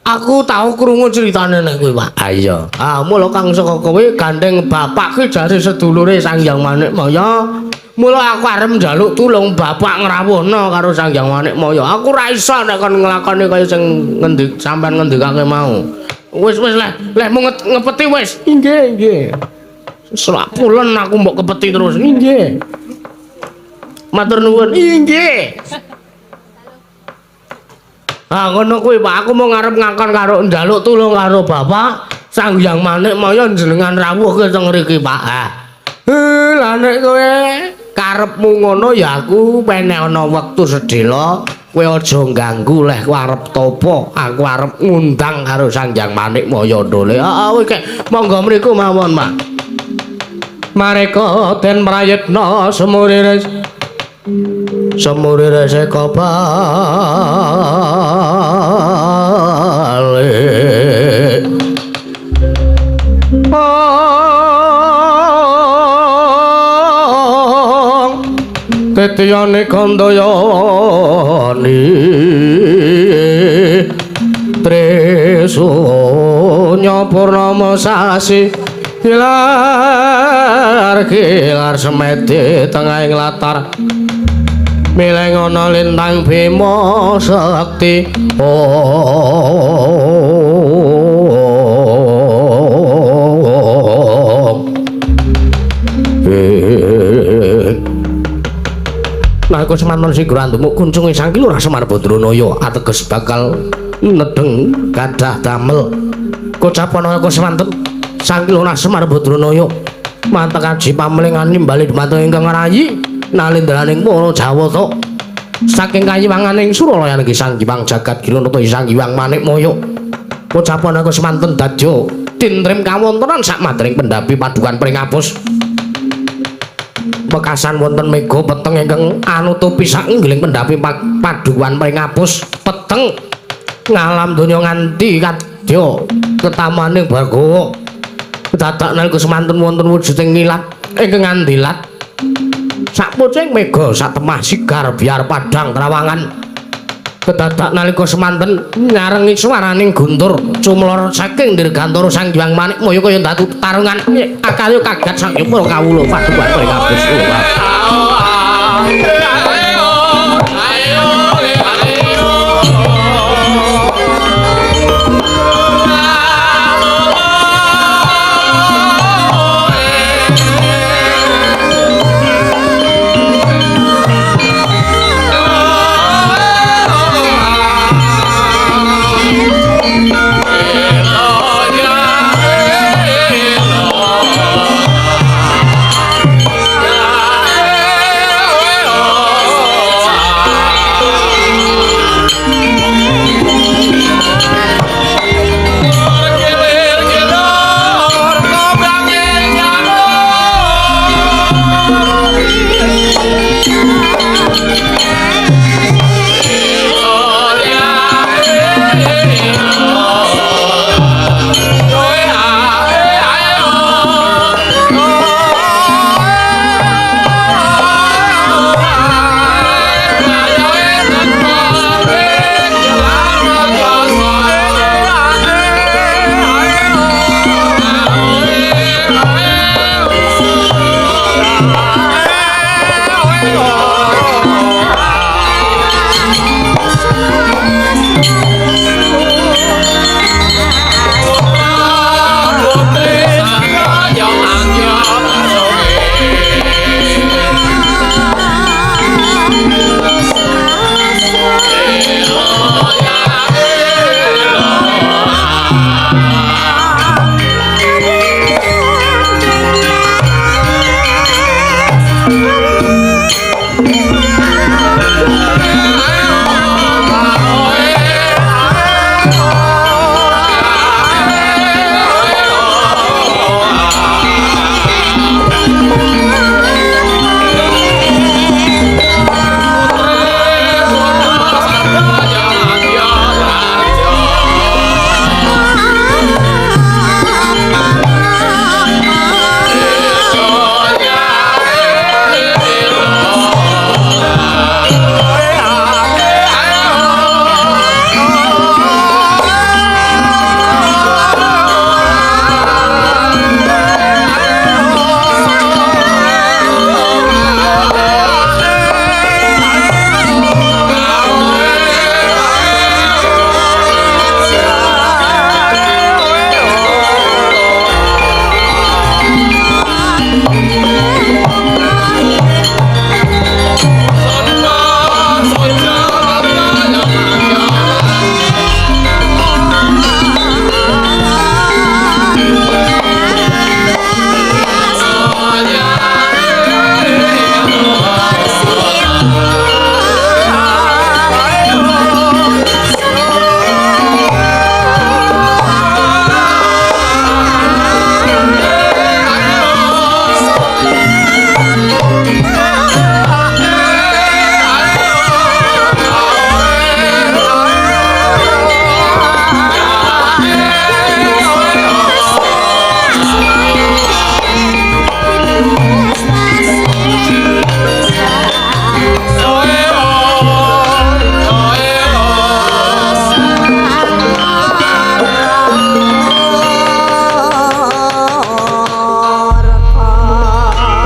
Aku tau krungu critane nek kowe, Pak. Ha iya. Ah, mula kang saka kowe gandeng bapak ki jare sedulure Sang Hyang Manikmaya. Mula aku arep njaluk tulung bapak ngrawuhna karo Sang Hyang Manikmaya. Aku ora iso nek kon nglakoni kaya sing ngendik sampean ngendikake mau. Wis wis leh, lehmu ngepeti wis. Inggih, inggih. Selapulen aku mbok kepeti terus. Inggih. Matur nuwun. Inggih. Ah ngono kuwi Pak, aku mau ngarep ngakon karo njaluk tulung karo bapak Sang Hyang Manikmaya jenengan rawuh ke teng mriki Pak. Ah. Lah nek kowe karepmu ngono ya aku pene ana wektu sedhela kowe aja ganggu leh kowe arep topo, aku arep ngundang karo Sang Hyang Manikmaya ndole. Heeh kowe monggo mriku mawon Pak. Mareka den prayitna semurires semurires eka balik tetiyane kandayani Trisunya purnama sasi kilar kilar semedi tengahing latar mileng ana lintang bima sakti. Nalika semanten sigra andumuk kuncunge Sang Ki Lurah Semar Badranaya ateges bakal nedheng gadah damel. Kocapana nalika semanten Sang Ki Lurah Semar Badranaya Mantek aji pamlingan nimbali dhumateng ingkang rayi nalindraning para Jawata. Saking kayiwanganing Suralaya niki Sang Hyang Jagat Giranata Sang Hyang Manikmaya. Pocapan aku semanten dadya tintrim kawontenan sakmadring pendhapi padukan Pringapus. Pekasan wonten mega peteng ingkang anutupi sainggling pendhapi padukan Pringapus. Peteng ngalam donya nganti kadya ketamaning Bhargawa. Dadak nalika semanten wonten wujuding ngilat ingkang ngandilat. Sapucing mega satemah sigar biar padhang trawangan. Kedadak nalika semanten nyarengi swaraning guntur cumlor saking dirgantara Sang Hyang Manikmaya kaya datu tarungan akalya kagat sang para kawula padukan Pringapus.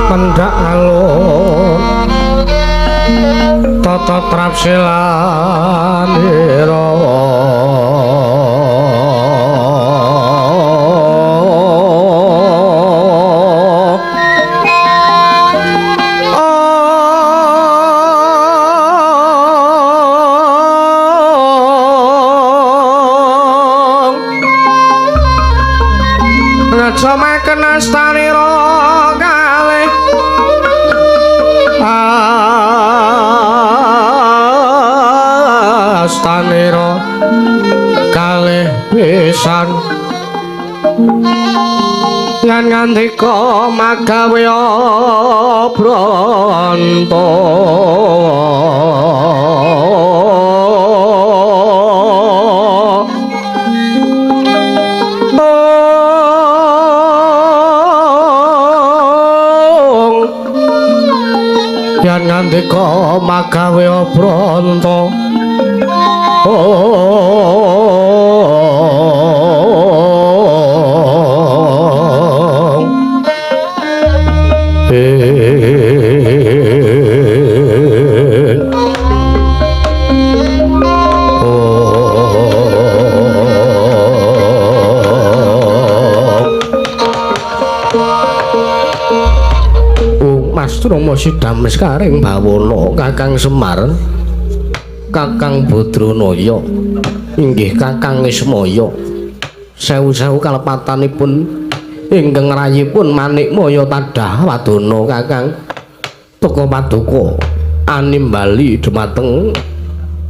Mendak alun tata trapsilanira Ngajamaken astanira kalih astanira kalih pisan yen ngandika magawe branta. Yen ngandika magawe branta Mas Rama Sidam sekaring bawana Kakang Semar, Kakang Badranaya, inggih Kakang Ismaya. Sewu-sewu kalepatanipun ingkang rayipun Manikmaya tadah wadana Kakang. Teka paduka animbali dumateng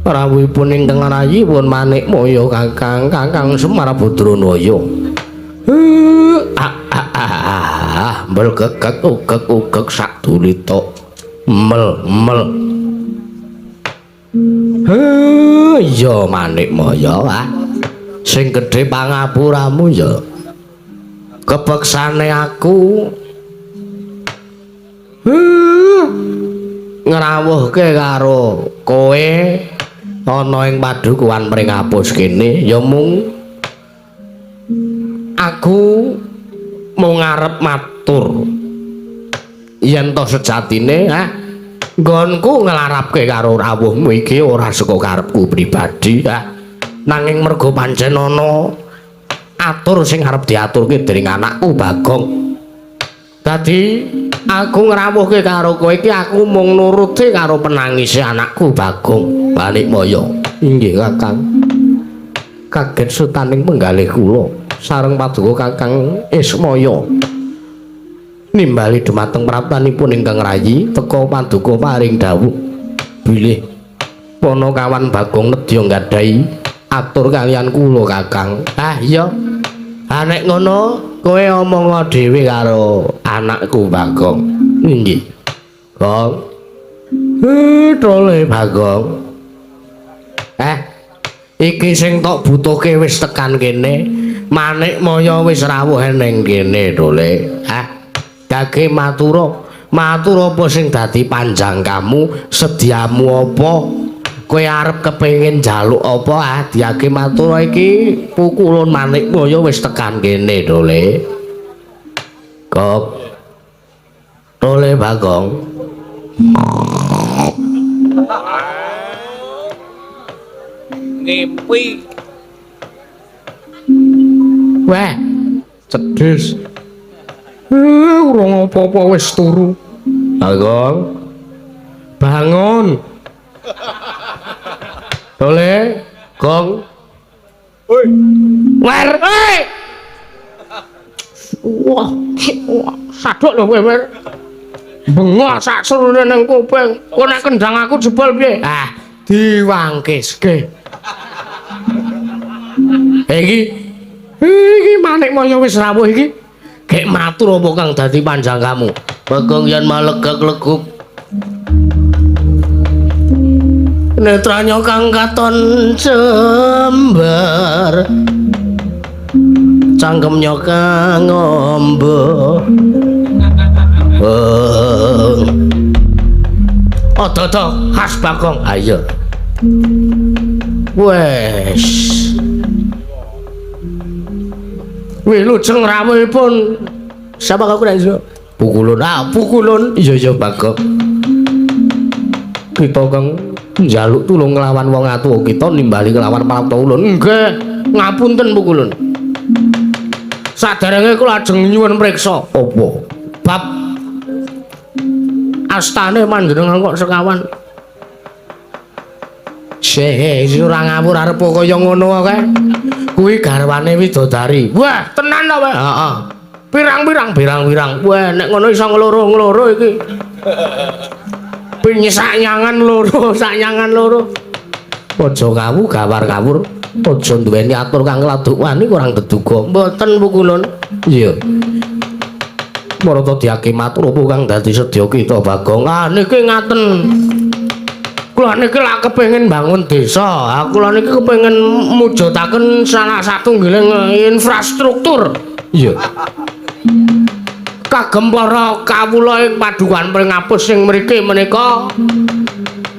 rawuhipun ingkang rayipun Manikmaya Kakang, Kakang Semar Badranaya. Mel gegek ugek ugek sak dulita mel mel. Ya Manikmaya ah. Sing gedhe pangapuramu ya. Kepeksane aku ngrawuhke karo kowe ana ing padukuhan Pringapus kene ya mung aku mung arep matur yen to sejatine nggonku nglarapke karo rawuhmu iki ora saka karepku pribadi nanging mergo pancen ana atur sing arep diaturke dening anakku Bagong. Dadi aku ngrawuhke karo kowe iki aku mung nuruti karo penangise anakku Bagong. Manikmaya. Inggih Kakang. Kaget sutaning penggalih kula sareng paduka Kakang Ismaya nimbali dumateng praptanipun ingkang rayi teka paduka paring dawuh bilih Panakawan Bagong nedya nggadahi atur kalian kula Kakang. Ah iya. Ah nek ngono kowe omong dhewe karo anakku Bagong. Inggih. Gong. Tole Bagong. Iki sing tok butuhke wis tekan kene. Manikmaya wis rawuh ning kene Tole. Gage matura. Matur apa sing dadi panjang kamu, sediamu apa? Kowe arep kepengin njaluk apa? Diage matura iki pukulun Manikmaya wis tekan kene Tole. Kok Tole Bagong. Ngimpi. Weh, cedhis. Urung apa-apa wis turu. Bagong. Bangun. Tole, Gong. Woi. Wer, oi. Wah, saduk lho kowe, Wer. Bengok sak serune nang kuping. Kok nek kendang aku jebol piye? Ah, diwangkiske. Iki iki Manikmaya wis rawuh iki. Gek matur apa kang dadi panjang kamu? Bagong yen malegek-leguk. Netranya kang katon jembar. Cangkemnya kang ombo. Oh, dodo khas Bagong. Ayo. Wes. Wilujeng rawuhipun sapa kok nek iso? Pukulun. Ah, pukulun. Iya iya Bagong. Kita kang njaluk tulung nglawan wong atuwa kita nimbali nglawan prapta ulun. Nggih, ngapunten pukulun. Saderenge kula ajeng nyuwun priksa. Apa? Bab astane panjenengan kok sekawan. Sih, ora ngawur arep kaya ngono kae. Kuwi garwane widodari. Wah, tenan to, Pak? Heeh. Pirang-pirang pirang-pirang. Wah, nek ngono iso ngloro-ngloro iki. Pinyesak nyangan loro, sak nyangan loro. Aja ngawu gawar ngawur. Aja duweni atur kang laduk wani kurang deduga. Mboten pukulun. Iya. Marata diake matur apa kang dadi sedya kita Bagong. Ah niki ngaten. Kula niki lak kepengin bangun desa. Ah kula niki kepengin mujudaken salah satunggiling infrastruktur. Iya. Kagem para kawula ing Padukuhan Pringapus sing mriki menika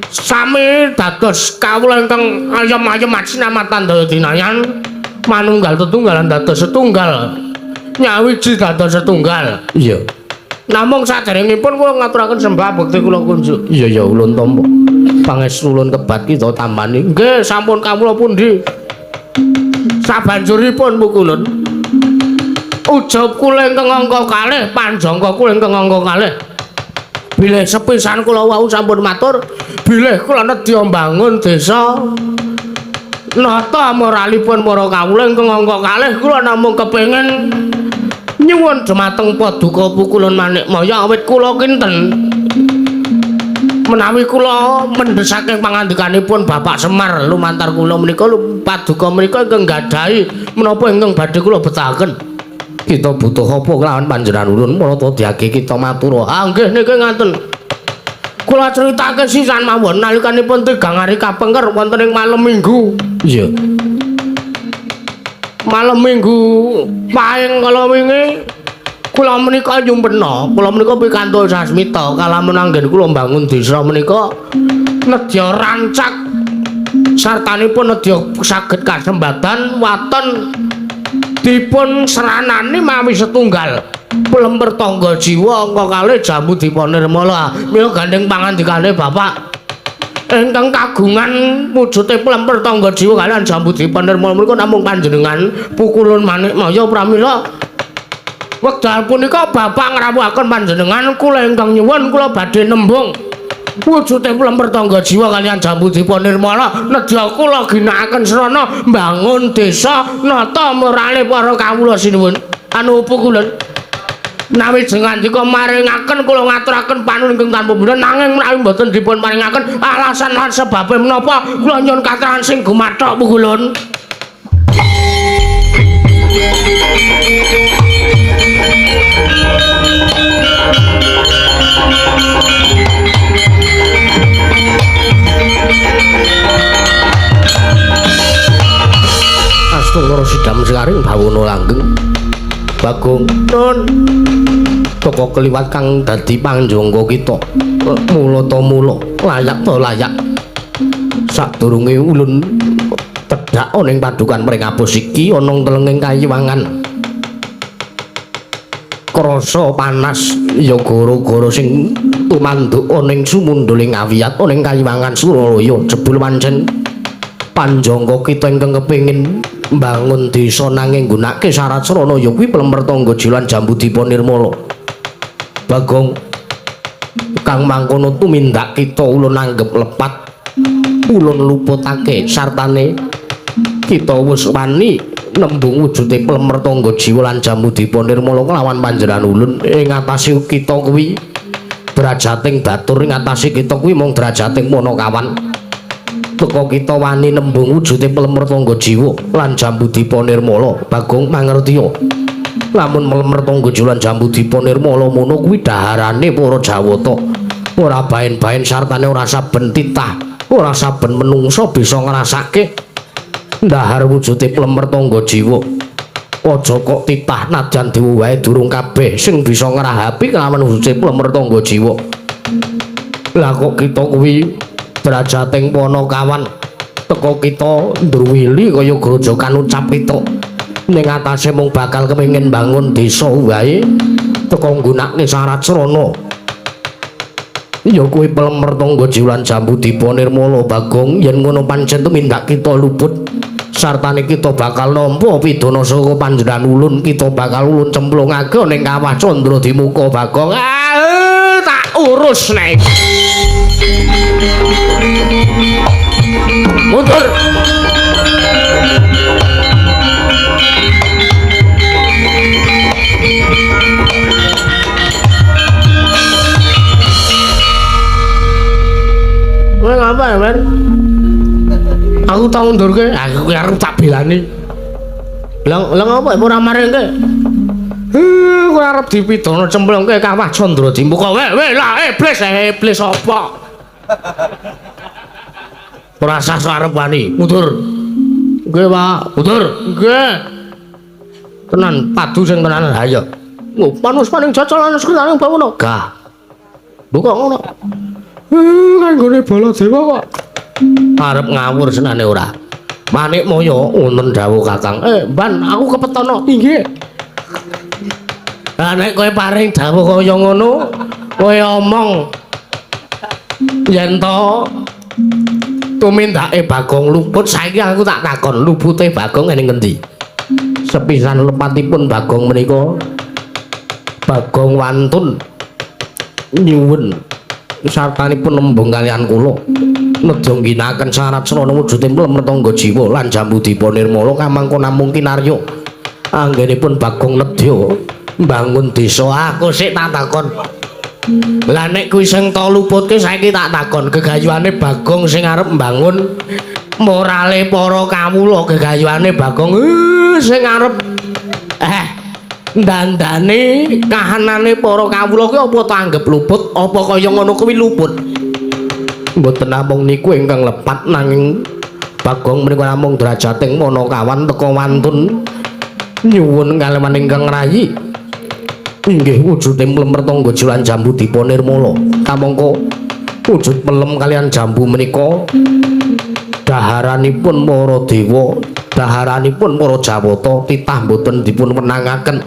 sami dados kawula ingkang ayem-ayem asinamatan daya dinayan manunggal tetunggalan dados setunggal nyawiji dados setunggal. Iya. Namung saderengipun kula ngaturaken sembah bekti kula kunjuk. Iya ya ulun tampa. Pangestu ulun kebat kita tambani. Nggih, sampun kawula pundi? Sabanjuripun pukulun. Ujub kula ingkang angka kalih, panjangka kula ingkang angka kalih. Bilih sepisan kula wau sampun matur, bilih kula nedya mbangun desa nata moralipun para kawula ingkang angka kalih kula namung kepengin nyuwun dumateng paduka pukulun Manikmaya awit kula kinten menawi kula mendhesaking pangandikanipun Bapak Semar lumantar kula menika paduka menika ingkang gadahi menapa ingkang badhe kula betahaken. Kita butuh apa kelawan panjenengan ulun marata diage kita matur. Ah nggih niki ngaten. Kula critake sisan mawon nalikanipun tigang hari kapengker wonten ing malem Minggu. Iya. Malem Minggu paing kala wingi kula menika nyumpena, kula menika pikantuk sasmita kalamun anggen kula mbangun desa menika nedya rancak sartanipun nedya saged kasembatan waton dipun seranani mawi setunggal plemper tangga jiwa angka kalih jambu dipa nirmala. Mila gandeng pangandikane Bapak ingkang kagungan wujude plemper tangga jiwa kaliyan jambu dipa nirmala menika namung panjenengan pukulun Manikmaya. Pramila wekdal punika Bapak ngrawuhaken panjenengan kula ingkang nyuwun kula badhe nembung wujude plemper tangga jiwa kaliyan jambu dipa nirmala nedya kula ginakaken srana mbangun desa nata morale para kawula sinuwun. Anu pukulun menawi jengandika maringaken kula ngaturaken panuwun ingkang tanpa bendha nanging menawi mboten dipun paringaken alasan lan sebabe menapa kula nyuwun katrangan sing gumathok pukulun. Astungkara sidam sekaring bawana langgeng Bagong nun teka keliwat kang dadi panjangka kita mula ta mula layak ta layak sadurunge ulun tedhak ana ing Padukan Pringapus iki ana telenging kayiwangan krasa panas ya gara-gara sing tumanduk ana ing sumundhuling awiyat ana ing kayiwangan Suralaya jebul pancen panjangka kita ingkang kepengin mbangun desa nanging nggunakake syarat srana ya kuwi plemper tangga jiwa lan jambu dipa nirmala. Bagong kang mangkono tumindak kita ulun anggep lepat ulun luputake sartane kita wis wani nembung wujude plemper tangga jiwa lan jambu dipa nirmala kelawan panjenengan ulun ing atase kita kuwi derajating batur ing atase kita kuwi mung derajating panakawan. Teka kita wani nembung wujude plemper tangga jiwa lan jambu dipa nirmala. Bagong mangertiya lamun mlemer tangga jiwa lan jambu dipa nirmala mono kuwi daharane para Jawata ora baen-baen sartane ora saben titah ora saben menungsa bisa ngrasake ndahar wujude plemper tangga jiwa. Aja kok titah nadyan dewa wae durung kabeh sing bisa ngrahapi kelawan wujude plemper tangga jiwa. Lah kok kita kuwi derajating panakawan teka kita ndruwili kaya grojokan ucap kita ning atase mung bakal kepengin bangun desa wae teka nggunakne syarat srana ya kuwi plemper tangga jiwa lan jambu dipa nirmala. Bagong yen ngono pancen tumindak kita luput sartane kita bakal nampa pidana saka panjenengan ulun kita bakal ulun cemplungake ning kawah Candra Dimuka. Bagong tak urus nek mundur. Aku tau ngundurke, aku arep tak belani. Lah lah ngopo ora maringke? Kowe arep dipidana cemplungke kawah Candra Dimuka. Weh weh lah iblis iblis apa? Ora sah arep wani. Mundur. Nggih, Pak. Mundur. Nggih. Tenan padu sing tenanan ha iya. Panus paning cacalan sekretaris bawono. Gah. Lho kok ngono? Kanggone Baladewa kok. Arep ngawur senane ora. Manikmaya wonten dawuh Kakang. Ban aku kepetono. Inggih. Lah nek kowe paring dawuh kaya ngono, kowe omong yen to tumindake Bagong luput, saiki aku tak takon lupute Bagong ning ngendi? Sepisan lepatipun Bagong menika Bagong wantun nyuwun sartanipun nembung kalian kula nedya ngginakaken syarat srana wujude mlem tangga jiwa lan jambu dipa nirmala kamangka namung kinarya anggenipun Bagong nedya mbangun desa. Aku sik tak takon. Lah nek kuwi sing to luputke saiki tak takon gegayuhane Bagong sing arep mbangun morale para kawula, gegayuhane Bagong sing arep dandane kahanane para kawula kuwi apa tanggep luput apa kaya ngono kuwi luput? Mboten namung niku ingkang lepat, nanging Bagong menika namung drajating Panakawan teka wantun nyuwun kaleman ingkang rayi inggih wujude mlemer tangga jiwan jambu dipa nirmala. Kamangka wujud pelem kalian jambu menika daharanipun para dewa, daharanipun para jawata titah mboten dipun wenangaken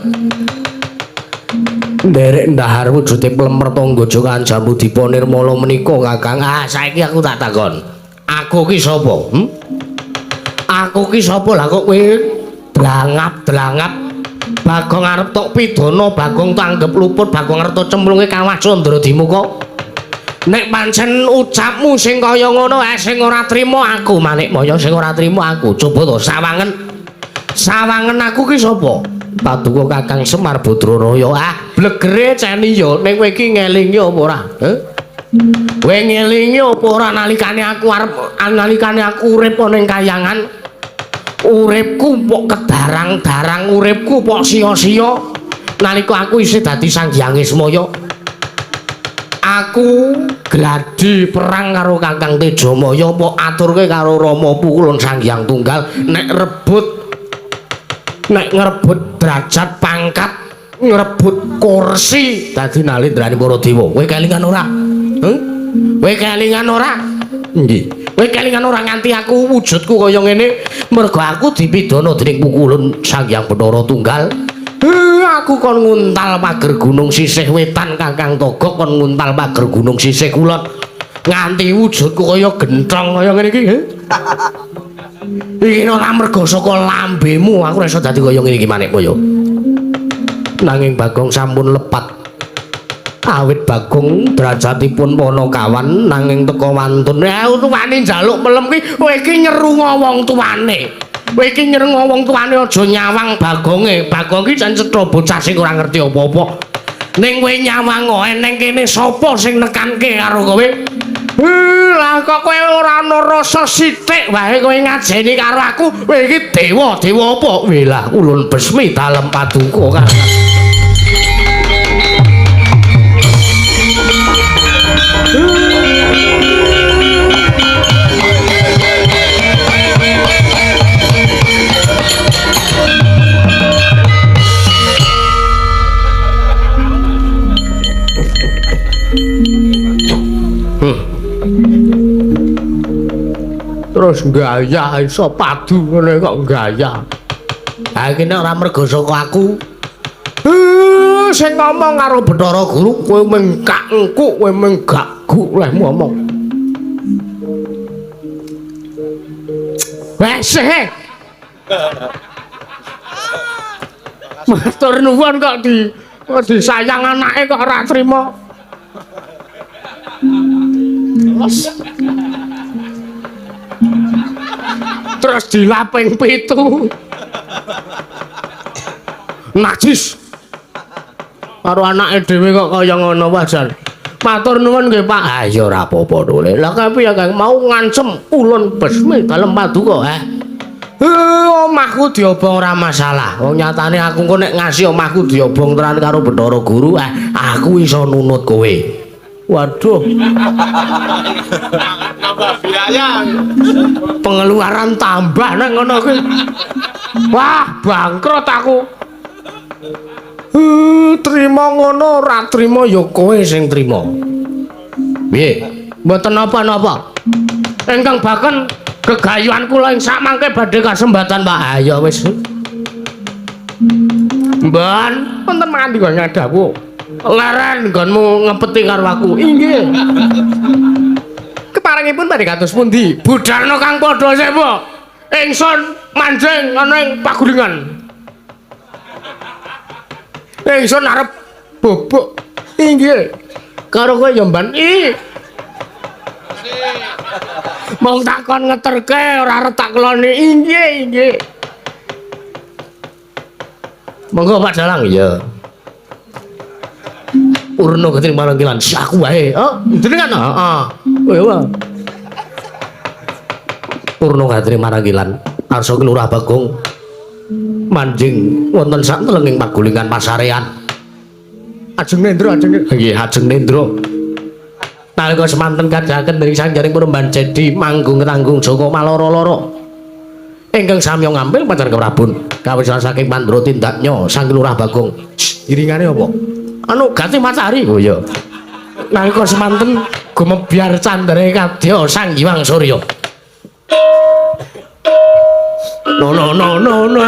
nderek ndahar wujude plemer tangga jiwan jambu dipa nirmala menika Kakang. Ah saiki aku tak takon, aku ki sapa? Aku ki sapa? Lah kok kowe dlangap-dlangap Bagong arep tok pidana, Bagong tanggep luput, Bagong arep tok cemplunge kawah Candra Dimuka. Nek pancen ucapmu sing kaya ngono, sing ora trima aku Manikmaya, sing ora trima aku. Coba to sawangen. Sawangen aku ki sapa? Paduka Kakang Semar Badraraya. Ah, blegere ceni ya ning kowe iki ngelingi apa ora? Heh? Kowe ngelingi apa ora nalikane aku arep nalikane aku urip ning kayangan? Uripku pok kedarang-darang, uripku pok sia-sia nalika aku isih dadi Sang Hyang Ismaya. Aku gladi perang karo Kakang Tejamaya, pok aturke karo Rama Pukulun Sang Hyang Tunggal nek rebut, nek ngrebut derajat pangkat, ngrebut kursi dadi nalindrane para dewa. Kowe kelingan ora? Heh? Kowe kelingan ora? Nggih. Kowe kelingan ora nganti aku wujudku kaya ngene mergo aku dipidana dening Pukulun Sang Hyang Bathara Tunggal. Aku kon nguntal pager gunung sisih wetan Kakang Togok, kon nguntal pager gunung sisih kulon nganti wujudku kaya genthong kaya ngene iki. Iki ora mergo saka lambemu aku ora iso dadi kaya ngene iki Manikmaya. Nanging Bagong sampun lepat. Awit Bagong derajatipun Panakawan nanging teka wantun. Wani njaluk melem kuwi kowe iki nyerunga wong tuane. Kowe iki nyerunga wong tuane aja nyawang Bagonge. Bagong iki jan cetha bocah sing ora ngerti apa-apa. Ning kowe nyawang ning kene sapa sing nekanke karo kowe? Lah kok kowe ora ana rasa sithik wae kowe ngajeni karo aku. Kowe iki dewa, dewa apa? Welah ulun besmi dalem paduka Kakang. Terus gaya iso padu ngene kok gaya. Ha iki nek ora mergo saka aku. Sing ngomong karo Bathara Guru kowe mengkak engkuk, kowe menggak guk leh ngomong. Wes. Matur nuwun kok di kok disayang anake kok ora trima. Terus dilaping 7. Najis. Karo anake dhewe kok kaya ngono wae jan. Matur nuwun nggih Pak. Ah ya ora apa-apa dole. Lah kepiye Kang mau ngancem ulun besmi dalem paduka, eh? Omahku diobong ora masalah. Wong nyatane aku engko nek ngasih omahku diobong tenan karo Bathara Guru, aku iso nunut kowe. Waduh. Nambah biaya. Pengeluaran tambah nang ngono kuwi. Wah, bangkrut aku. Trima ngono ora trima ya kowe sing trima. Piye? Mboten napa-napa. Ingkang baken gegayuhan kula ing samangke badhe kasembatan, Pak. Ayo wis. Mbon, wonten mangandika dawuh. Leren nggonmu ngepeti karo aku. Inggih. Keparengipun badhe kados pundi? Budalna kang padha sewa. Ingsun manjing ana ing pagulingan. Ingsun arep bobok. Inggih. Karo kowe ya Mban. Ih. Mong takon ngeterke ora arep tak keloni. Inggih, inggih. Monggo Pak Dalang. Iya. Purna getih marang kilan. Si aku wae. Oh, jenengan? Heeh. Kowe wae. Purna getih marang kilan. Arsa Lurah Bagong manjing wonten sak telenging pagulingan pasarean. Ajeng Nendra, ajeng. Nggih, Ajeng Nendra. Nalika semanten kadhaken dening Sang Jaring Puremban Jedi manggung tanggung Joko maloro-loro. Ingkang samya ngampil pacar keprabon. Kawisan saking Pandra tindaknya Sang Lurah Bagong. Iringane apa? Anu gati matahari. Oh iya. Nalika semanten gumebyar candre kadya Sang Hyang Surya. No no no no no.